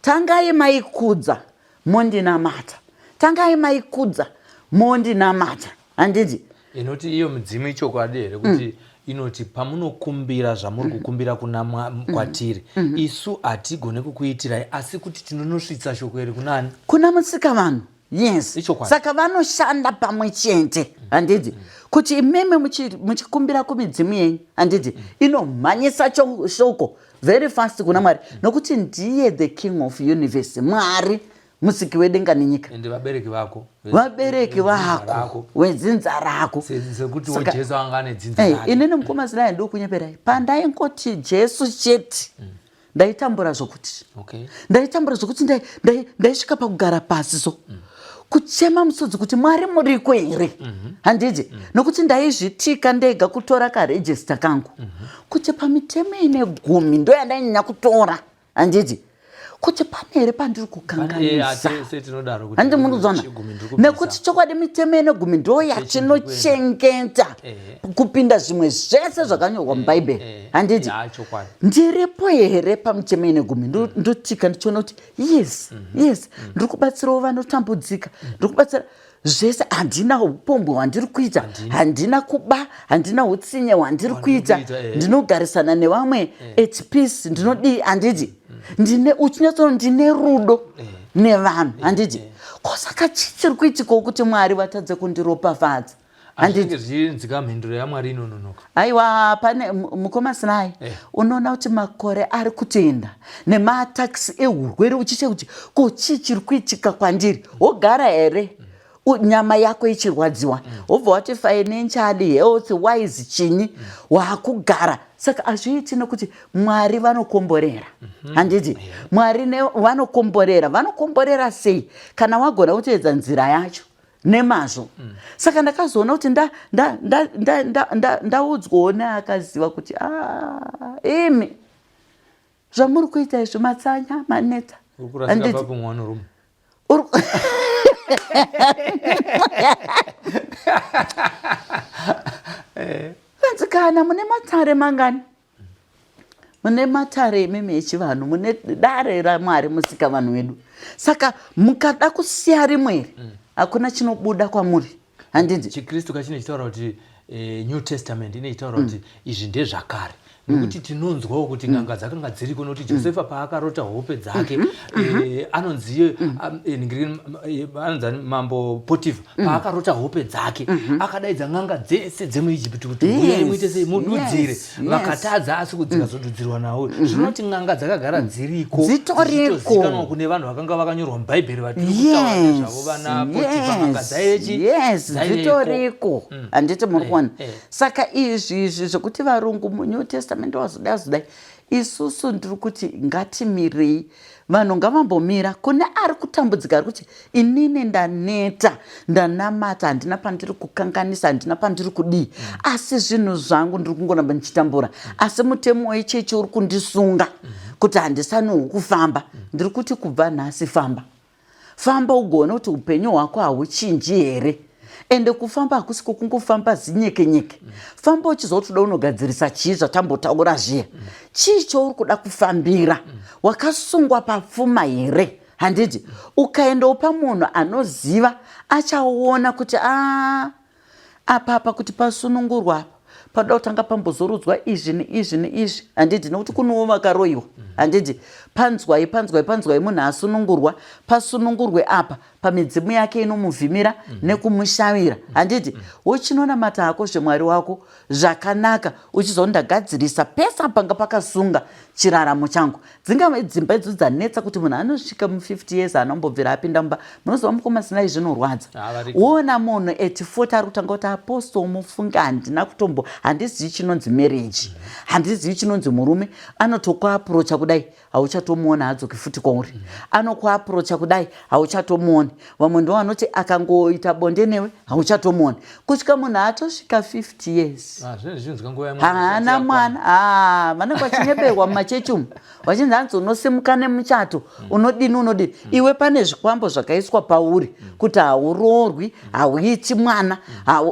S2: Tangai maikudza mondinamata, tangai maikudza mondinamata, handiti?
S1: Inoti iyo midzimu, ichokwadi here kuti inoti pamunokumbira zvamuri kukumbira kuna kwatiri, isu hatigone kukuitirai, asi kuti tinonosvitsa shoko iri kunani?
S2: Kuna Musika vanhu, yes.
S1: Ichokwadi.
S2: Saka vanoshanda pamwe chete, handiti, kuti imimi muchikumbira kumidzimu yenyu, handiti, inomhanyisa shoko very fast kuna Mwari, nokuti ndiye the king of universe, Mwari musiki wedenga nenyika.
S1: Ende vabereki vako.
S2: Vabereki
S1: vedzinza
S2: vako.
S1: Rako.
S2: Wedzinza rako.
S1: Sekuti Jesu anga ane dzinza rake.
S2: Inini, mukoma Silai, ndokunyeperai, pandaingoti Jesu chete, ndaitambura zvokuti ndaitambura zvokuti ndaisvika pakugara pasi so kuchema musodzi kuti, Mwari muriko here? Handiti, nokuti ndaizvitika ndega kutora karegister kangu kuti pamitemo ine 10 ndo yandainyanya kutora, handiti, kuti pane here pandiri kukanganisa.
S1: Setinodaro kuti
S2: Handiti muri kuzona?
S1: chegumi ndiri kubvisa.
S2: Nekuti chokwadi mitemo ine 10 ndo yatinochengeta kupinda zvimwe zvese zvakanyorwa muBhaibheri, handiti?
S1: Ya, chokwadi.
S2: Ndiripo here pamitemo ine 10? Ndotika ndichiona kuti yes, yes, ndiri kubatsirawo vanotambudzika, ndiri kubatsira zvese, handina upombwe hwandiri kuita, handina kuba, handina utsinye hwandiri kuita, ndinogarisana nevamwe at peace, ndinodii, handiti, ndine uchinyatsoona ndine rudo nevanhu, handiti? Kosaka chii chiri kuitikawo kuti Mwari vatadze kundiropafadza, handiti?
S1: Hazvinenge zvichinzika mhinduro yaMwari inononoka.
S2: Aiwa, pane mukoma Sinai, unoona kuti makore ari kutoenda nemaattacks ehurwere, uchiche kuti ko chii chiri kuitika kwandiri? Wogara here nyama yako ichirwadziwa, wobva wati financially, health wise, chinyi, waakugara. Saka hazviiti, nekuti Mwari vanokomborera, handiti? Mwari vanokomborera. Vanokomborera sei? Kana wagona kuteedza nzira yacho nemazvo. Saka ndakazoona kuti ndaudzwawo neakaziva kuti, "Ah, imi zvamuri kuita izvi, matsanya, maneta."
S1: Uri kurasika.
S2: Handiti?
S1: Papo mwana rume.
S2: Kanzi kana mune matare mangani, mune matare imimi echivanhu, mune dare raMwari Musika vanhu vedu, saka mukada kusiya rimwe iri, hakuna chinobuda kwamuri, handiti?
S1: Chikristu kachine chitaura kuti New Testament ine chitaura kuti izvi ndezvakare, nekuti tinonzwawo kuti n'anga dzakanga dziriko, nokuti Josefa paakarota hope dzake, anonziye anonzi ani, mambo Potifa paakarota hope dzake akadaidza n'anga dzese dzemuIjipiti kuti huyai muite sei, mududzire. Vakatadza, asi kuti dzikazodudzirwa nawo. Zvinoti n'anga dzakagara dziriko.
S2: Dzitoriko.
S1: Dzichitozikanwa kune vanhu vakanga vakanyorwa muBhaibheri vatiri kutaura nezvavo, vana Potifa. N'anga dzaivechi
S2: Yes.
S1: Dzaiveko.
S2: Zvitoriko, handiti? Muri kuona?
S1: Eh.
S2: Saka izvi zvekuti varungu muNew Testament wazodai, azodai, isusu ndiri kuti ngatimirei. Vanhu ngavambomira. Kune ari kutambudzika ari kuti inini ndaneta, ndanamata, handina pandiri kukanganisa, handina pandiri kudii, asi zvinhu zvangu ndiri kungoramba ndichitambura, asi mutemo wechechi uri kundisunga kuti handisaniwo kufamba. Ndiri kuti kubva nhasi famba. Famba ugoona kuti upenyu hwako hauchinji here. Ende kufamba hakusi kwokungofamba zinyekenyeke. Famba uchiziva kuti uda unogadzirisa chii zvatambotaura zviya. Chii chauri kuda kufambira? Wakasungwa papfuma here? Handiti ukaendawo pamunhu anoziva achaona kuti a apa apa kuti pasunungurwa apa panoda kutanga pambozorodzwa izvi neizvi neizvi, handiti? Nokuti kunowo vakaroyiwa, handiti? Panzwai, panzwai, panzwai, munhu asunungurwa, pasunungurwe apa pamidzimu yake inomuvhimira nekumushavira, handiti? Wochinonamata hako zvemwari wako zvakanaka, uchizoona ndagadzirisa pese panga pakasunga chiraramo changu. Dzingave dzimba idzo dzanetsa kuti munhu anosvika mu50 years anombobvira apinda mumba. Munoziva mukoma Sinai, zvinorwadza.
S1: Ah, variko.
S2: Woona munhu at 40 ari kutanga kuti, "Apostle, mufunge handina kutombo, handizivi chinonzi marriage, handizivi chinonzi murume." Anotokuapproacha kudai, hauchatomuona, hadzoki futi kwauri. Anokuapproacha kudai, hauchatomuoni. Vamwe ndo vanoti akangoita bonde newe, hauchatomuoni kusvika munhu atosvika 50 years.
S1: Ah, zvinenge zvichinzwa nguva yamwe
S2: Haana
S1: isati
S2: mwana. Ah, vanenge vachinyeberwa mumachechi umu, vachinzi hanzi unosimuka nemuchato, unodini, unodini. Iwe pane zvikwambo zvakaiswa pauri kuti hauroorwi, hauiti mwana,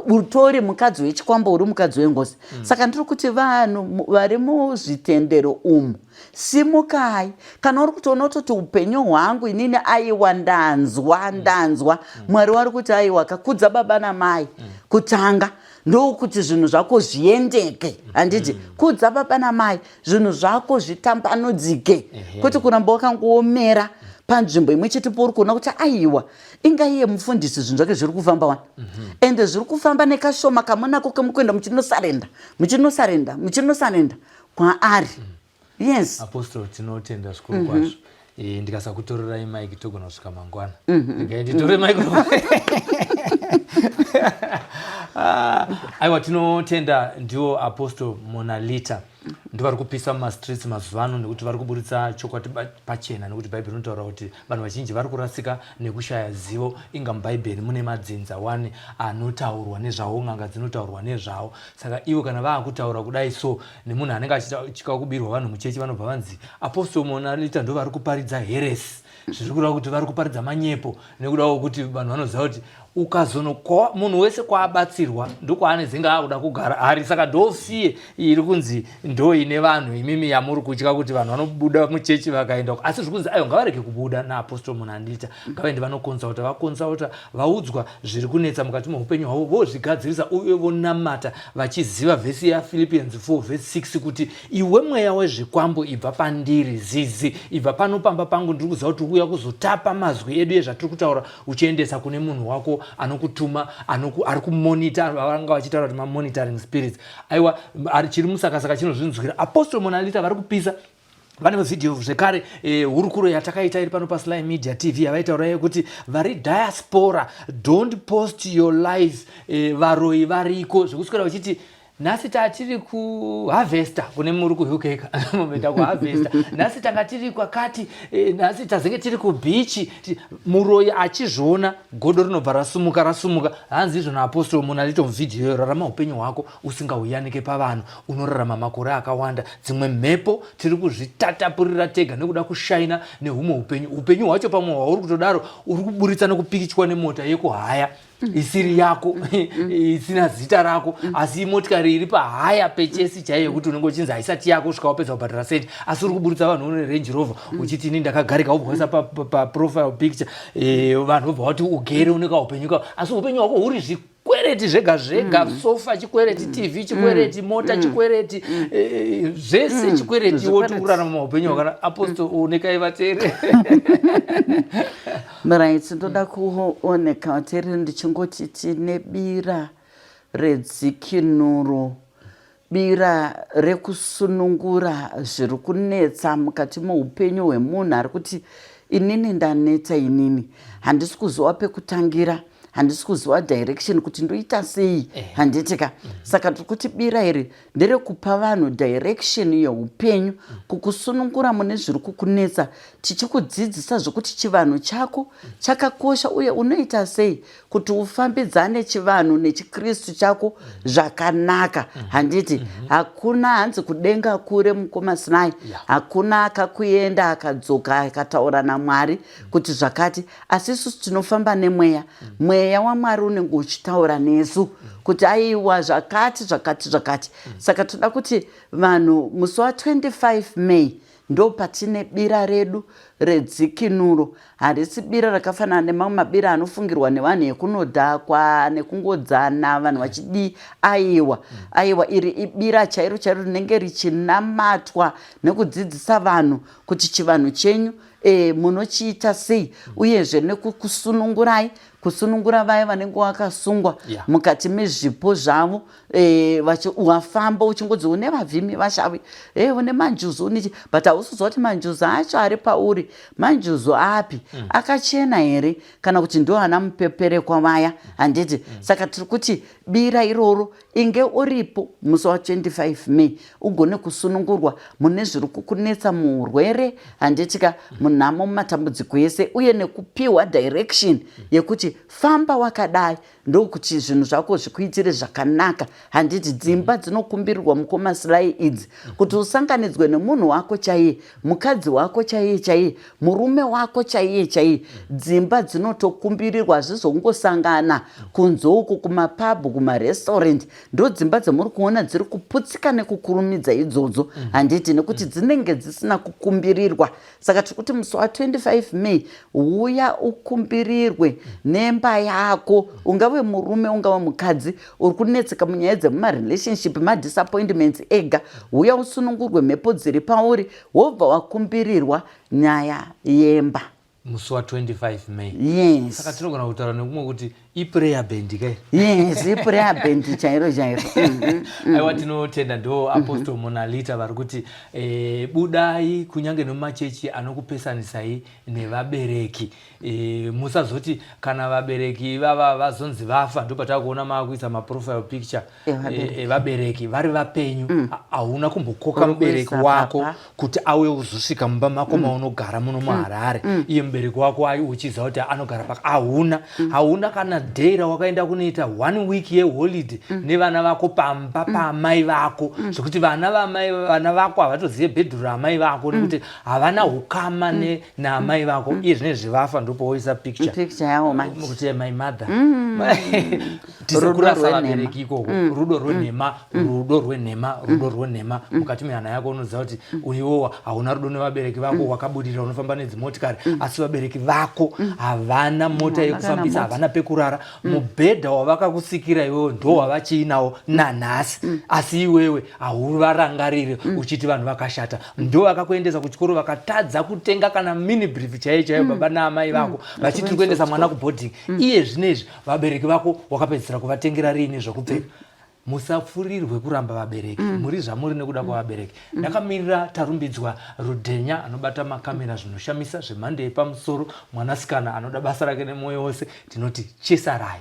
S2: utori mukadzi wechikwambo, uri mukadzi wengozi. Saka ndiri kuti vanhu vari muzvitendero umu, simukai. Kana uri kutoona kutoti upenyu hwangu inini, aiwa, ndanzwa, ndanzwa Mwari wari kuti aiwa, kakudza baba namai kutanga, ndokuti zvinhu zvako zviendeke, handiti? Kudza baba namai, zvinhu zvako zvitambanudzike, kwete kuramba wakangoomera panzvimbo imwe chete pauri kuona kuti aiwa, inga iye mufundisi zvinhu zvake zviri kufamba wani, ende zviri kufamba nekashoma kamunako kemukuenda muchinosarenda, muchinosarenda, muchinosarenda kwaari. Yes.
S1: Apostle, tinotenda zvikuru kwazvo. Ndikasakutorerai mic togona kusvika mangwana. Regai nditore microphone. Ah, aiwa, tinotenda. Ndiwo Apostle Monalita, ndo kupisa mumastreets mazuva ano nekuti vari kuburitsa chokwadi pachena, nekuti Bhaibheri rinotaura kuti vanhu vazhinji vari kurasika nekushaya zivo. Inga muBhaibheri mune madzinza wani anotaurwa nezvawo, n'anga dzinotaurwa nezvawo. Saka ivo kana vaakutaura kudai so, nemunhu anenge achitya kubirwa vanhu muchechi, vanobva vanzi Apostle Monalita ndo vari kuparidza heresy, zviri kureva kuti vari kuparidza manyepo, nekuda kwokuti vanhu vanoziva kuti ukazono munhu wese kwaabatsirwa ndokwaanezenge akuda kugara ari. Saka ndofiye iri kunzi ndo ine vanhu imimi yamuri kutya kuti vanhu vanobuda muchechi vakaenda, asi zviri kunzi aiwa, ngavarege kubuda naApostle Monalita, ngavaende vanokonsulta, vakonsulta, vaudzwa zviri kunetsa mukati meupenyu hwavo, vozvigadzirisa uye vonamata vachiziva vhesi yaPhilippians 4 vhesi 6 kuti, "Iwe mweya wezvikwambo, ibva pandiri. Zizi, ibva pano pamba pangu. Ndiri kuziva kuti uri kuuya kuzotapa mazwi edu ezvatiri kutaura uchiendesa kune munhu wako anokutuma, ari kumonita." Vanga vachitaura kuti mamonitoring spirits. Aiwa, chiri musakasaka chinozvinzwira. Apostle Monalita vari kupisa, vane vhidhiyo zvekare, hurukuro yatakaita iri pano paSly Media TV yavaitaura yekuti vari diaspora, don't post your life. Varoyi variko zvekuswera vachiti nhasi tatiri kuharvesta, kune muri kuUK momenda kuharvesta, nhasi tanga tiri kwakati, nhasi tazenge tiri kubhichi. Muroyi achizviona, godo rinobva rasumuka, rasumuka. Hanzi izvo naApostle Monalita muvhidhiyo, rarama upenyu hwako usingauyanike pavanhu, unorarama makore akawanda. Dzimwe mhepo tiri kuzvitatapurira tega nekuda kushaina nehumwe upenyu. Upenyu hwacho pamwe hwauri kutodaro uri kuburitsa nekupikichwa nemota yekuhaya isiri yako, isina zita rako, asi motikari iri pahaya pechesi chaiyo yekuti unenge uchinzi haisati yako kusvika wapedza kubhadhara senti, asi uri kuburitsa vanhu une Range Rover uchiti ini ndakagarika, wobva waisa paprofile picture, vanhu vobva vati ugere une kaupenyu kao, asi upenyu hwako huri zvikwereti zvega zvega. Sofa chikwereti, TV chikwereti, mota chikwereti, zvese chikwereti. Iwo
S2: Zvikwereti.
S1: Kurarama maupenyu hwakana. Apostle, onekai vateereri.
S2: Right, ndoda kuoneka vateereri ndichingoti tine bira redzikinuro, bira rekusunungura zviri kunetsa mukati meupenyu hwemunhu ari kuti inini ndanetsa, inini handisi kuziva pekutangira. Handisi kuziva direction kuti ndoita sei, handiti ka? Saka tiri kuti bira iri nderekupa vanhu direction yeupenyu, kukusunungura mune zviri kukunetsa, tichikudzidzisa zvekuti chivanhu chako chakakosha uye unoita sei kuti ufambidzane chivanhu nechikristu chako zvakanaka, handiti? Hakuna hanzi kudenga kure, mukoma Sinai. Hakuna akakuenda akadzoka akataura naMwari kuti zvakati, asi isusu tinofamba nemweya. Mweya waMwari unenge uchitaura nesu kuti aiwa, zvakati, zvakati, zvakati. Saka toda kuti vanhu musi wa25 May ndo patine bira redu redzikinuro. Harisi bira rakafanana nemamwe mabira anofungirwa nevanhu ekunodhakwa nekungodzana vanhu vachidii. Aiwa, aiwa, iri ibira chairo chairo rinenge richinamatwa nekudzidzisa vanhu kuti chivanhu chenyu munochiita sei, uyezve nekukusunungurai, kusunungura vaya vanenge vakasungwa mukati mezvipo zvavo. Wafamba uchingodzi une vavhimi, vashavi, une manjuzu, unechi, but hausiziva kuti manjuzu acho ari pauri manjuzu api, akachena here kana kuti ndo ana mupeperekwa vaya, handiti? Saka tiri kuti bira iroro inge uripo musi wa25 May, ugone kusunungurwa mune zviri kukunetsa muurwere, handitika, munhamo, mumatambudziko ese, uye nekupiwa direction yekuti famba wakadai ndokuti zvinhu zvako zvikuitire zvakanaka, handiti? Dzimba dzinokumbirirwa, mukoma Silai, idzi kuti usanganidzwe nemunhu wako chaiye, mukadzi wako chaiye chaiye, murume wako chaiye chaiye. Dzimba dzinotokumbirirwa, hazvizongosangana kunze uku kumapabhu, kumarestaurant. Ndo dzimba dzamuri kuona dziri kuputsika nekukurumidza idzodzo, handiti? Nekuti dzinenge dzisina kukumbirirwa. Saka tiri kuti musi wa25 May uya ukumbirirwe nemba yako. Ungave murume, ungave mukadzi uri kunetseka munyaya dzemumarelationship, madisappointments ega, uya usunungurwe mhepo dziri pauri, wobva wakumbirirwa nyaya yemba.
S1: Musi wa25 May.
S2: Yes.
S1: Saka tinogona kutaura nekumwe kuti iprayer band kai?
S2: Yes, iprayer band chairo chairo.
S1: Aiwa, tinotenda. Ndo Apostle Monalita vari kuti budai kunyange nemumachechi anokupesanisai nevabereki. Musazoti kana vabereki vava vazonzi vafa ndopatava kuona maakuisa maprofile picture evabereki vari vapenyu. Hauna kumbokoka
S2: Uri
S1: mubereki
S2: kuisa
S1: wako
S2: papa.
S1: Kuti auye kuzosvika mumba mako maunogara muno muHarare. Iye mubereki wako ai uchiziva kuti anogara paka, hauna hauna kana day rawakaenda kunoita one week yeholiday nevana vako pamba paamai vako, zvekuti vana vamai, vana vako havatozive bhedhuru raamai vako nekuti havana ukama naamai vako. Iye zvinezvi vafa ndopowoisa picture.
S2: Picture yavo manje.
S1: Kuti my mother.
S2: Rudo
S1: Tisekurasa
S2: rwenhema.
S1: vabereki ikoko. Rudo rwenhema, rudo rwenhema, rudo rwenhema mukati mehana yako. Unoziva kuti iwowa hauna rudo nevabereki vako. Wakabudirira, unofamba nedzimotikari, asi vabereki vako havana mota
S2: Havana
S1: yekufambisa,
S2: mota.
S1: havana pekurara. Mubhedha wavakakusikira iwewe ndo wavachiinawo nanhasi, asi iwewe hauvarangariri, uchiti vanhu vakashata. Ndo vakakuendesa kuchikoro, vakatadza kutenga kana mini brief chaiyo chaiyo, baba naamai vako, vachiti tiri kuendesa mwana kuboarding. Iye zvinezvi vabereki vako wakapedzisira kuvatengera riini zvekupfeka? Musapfurirwe kuramba vabereki. Muri zvamuri nekuda kwavabereki. Ndakamirira Tarumbidzwa Rudhenya anobata makamera zvinoshamisa zvemhando yepamusoro, mwanasikana anoda basa rake nemwoyo wose. Tinoti chesarai.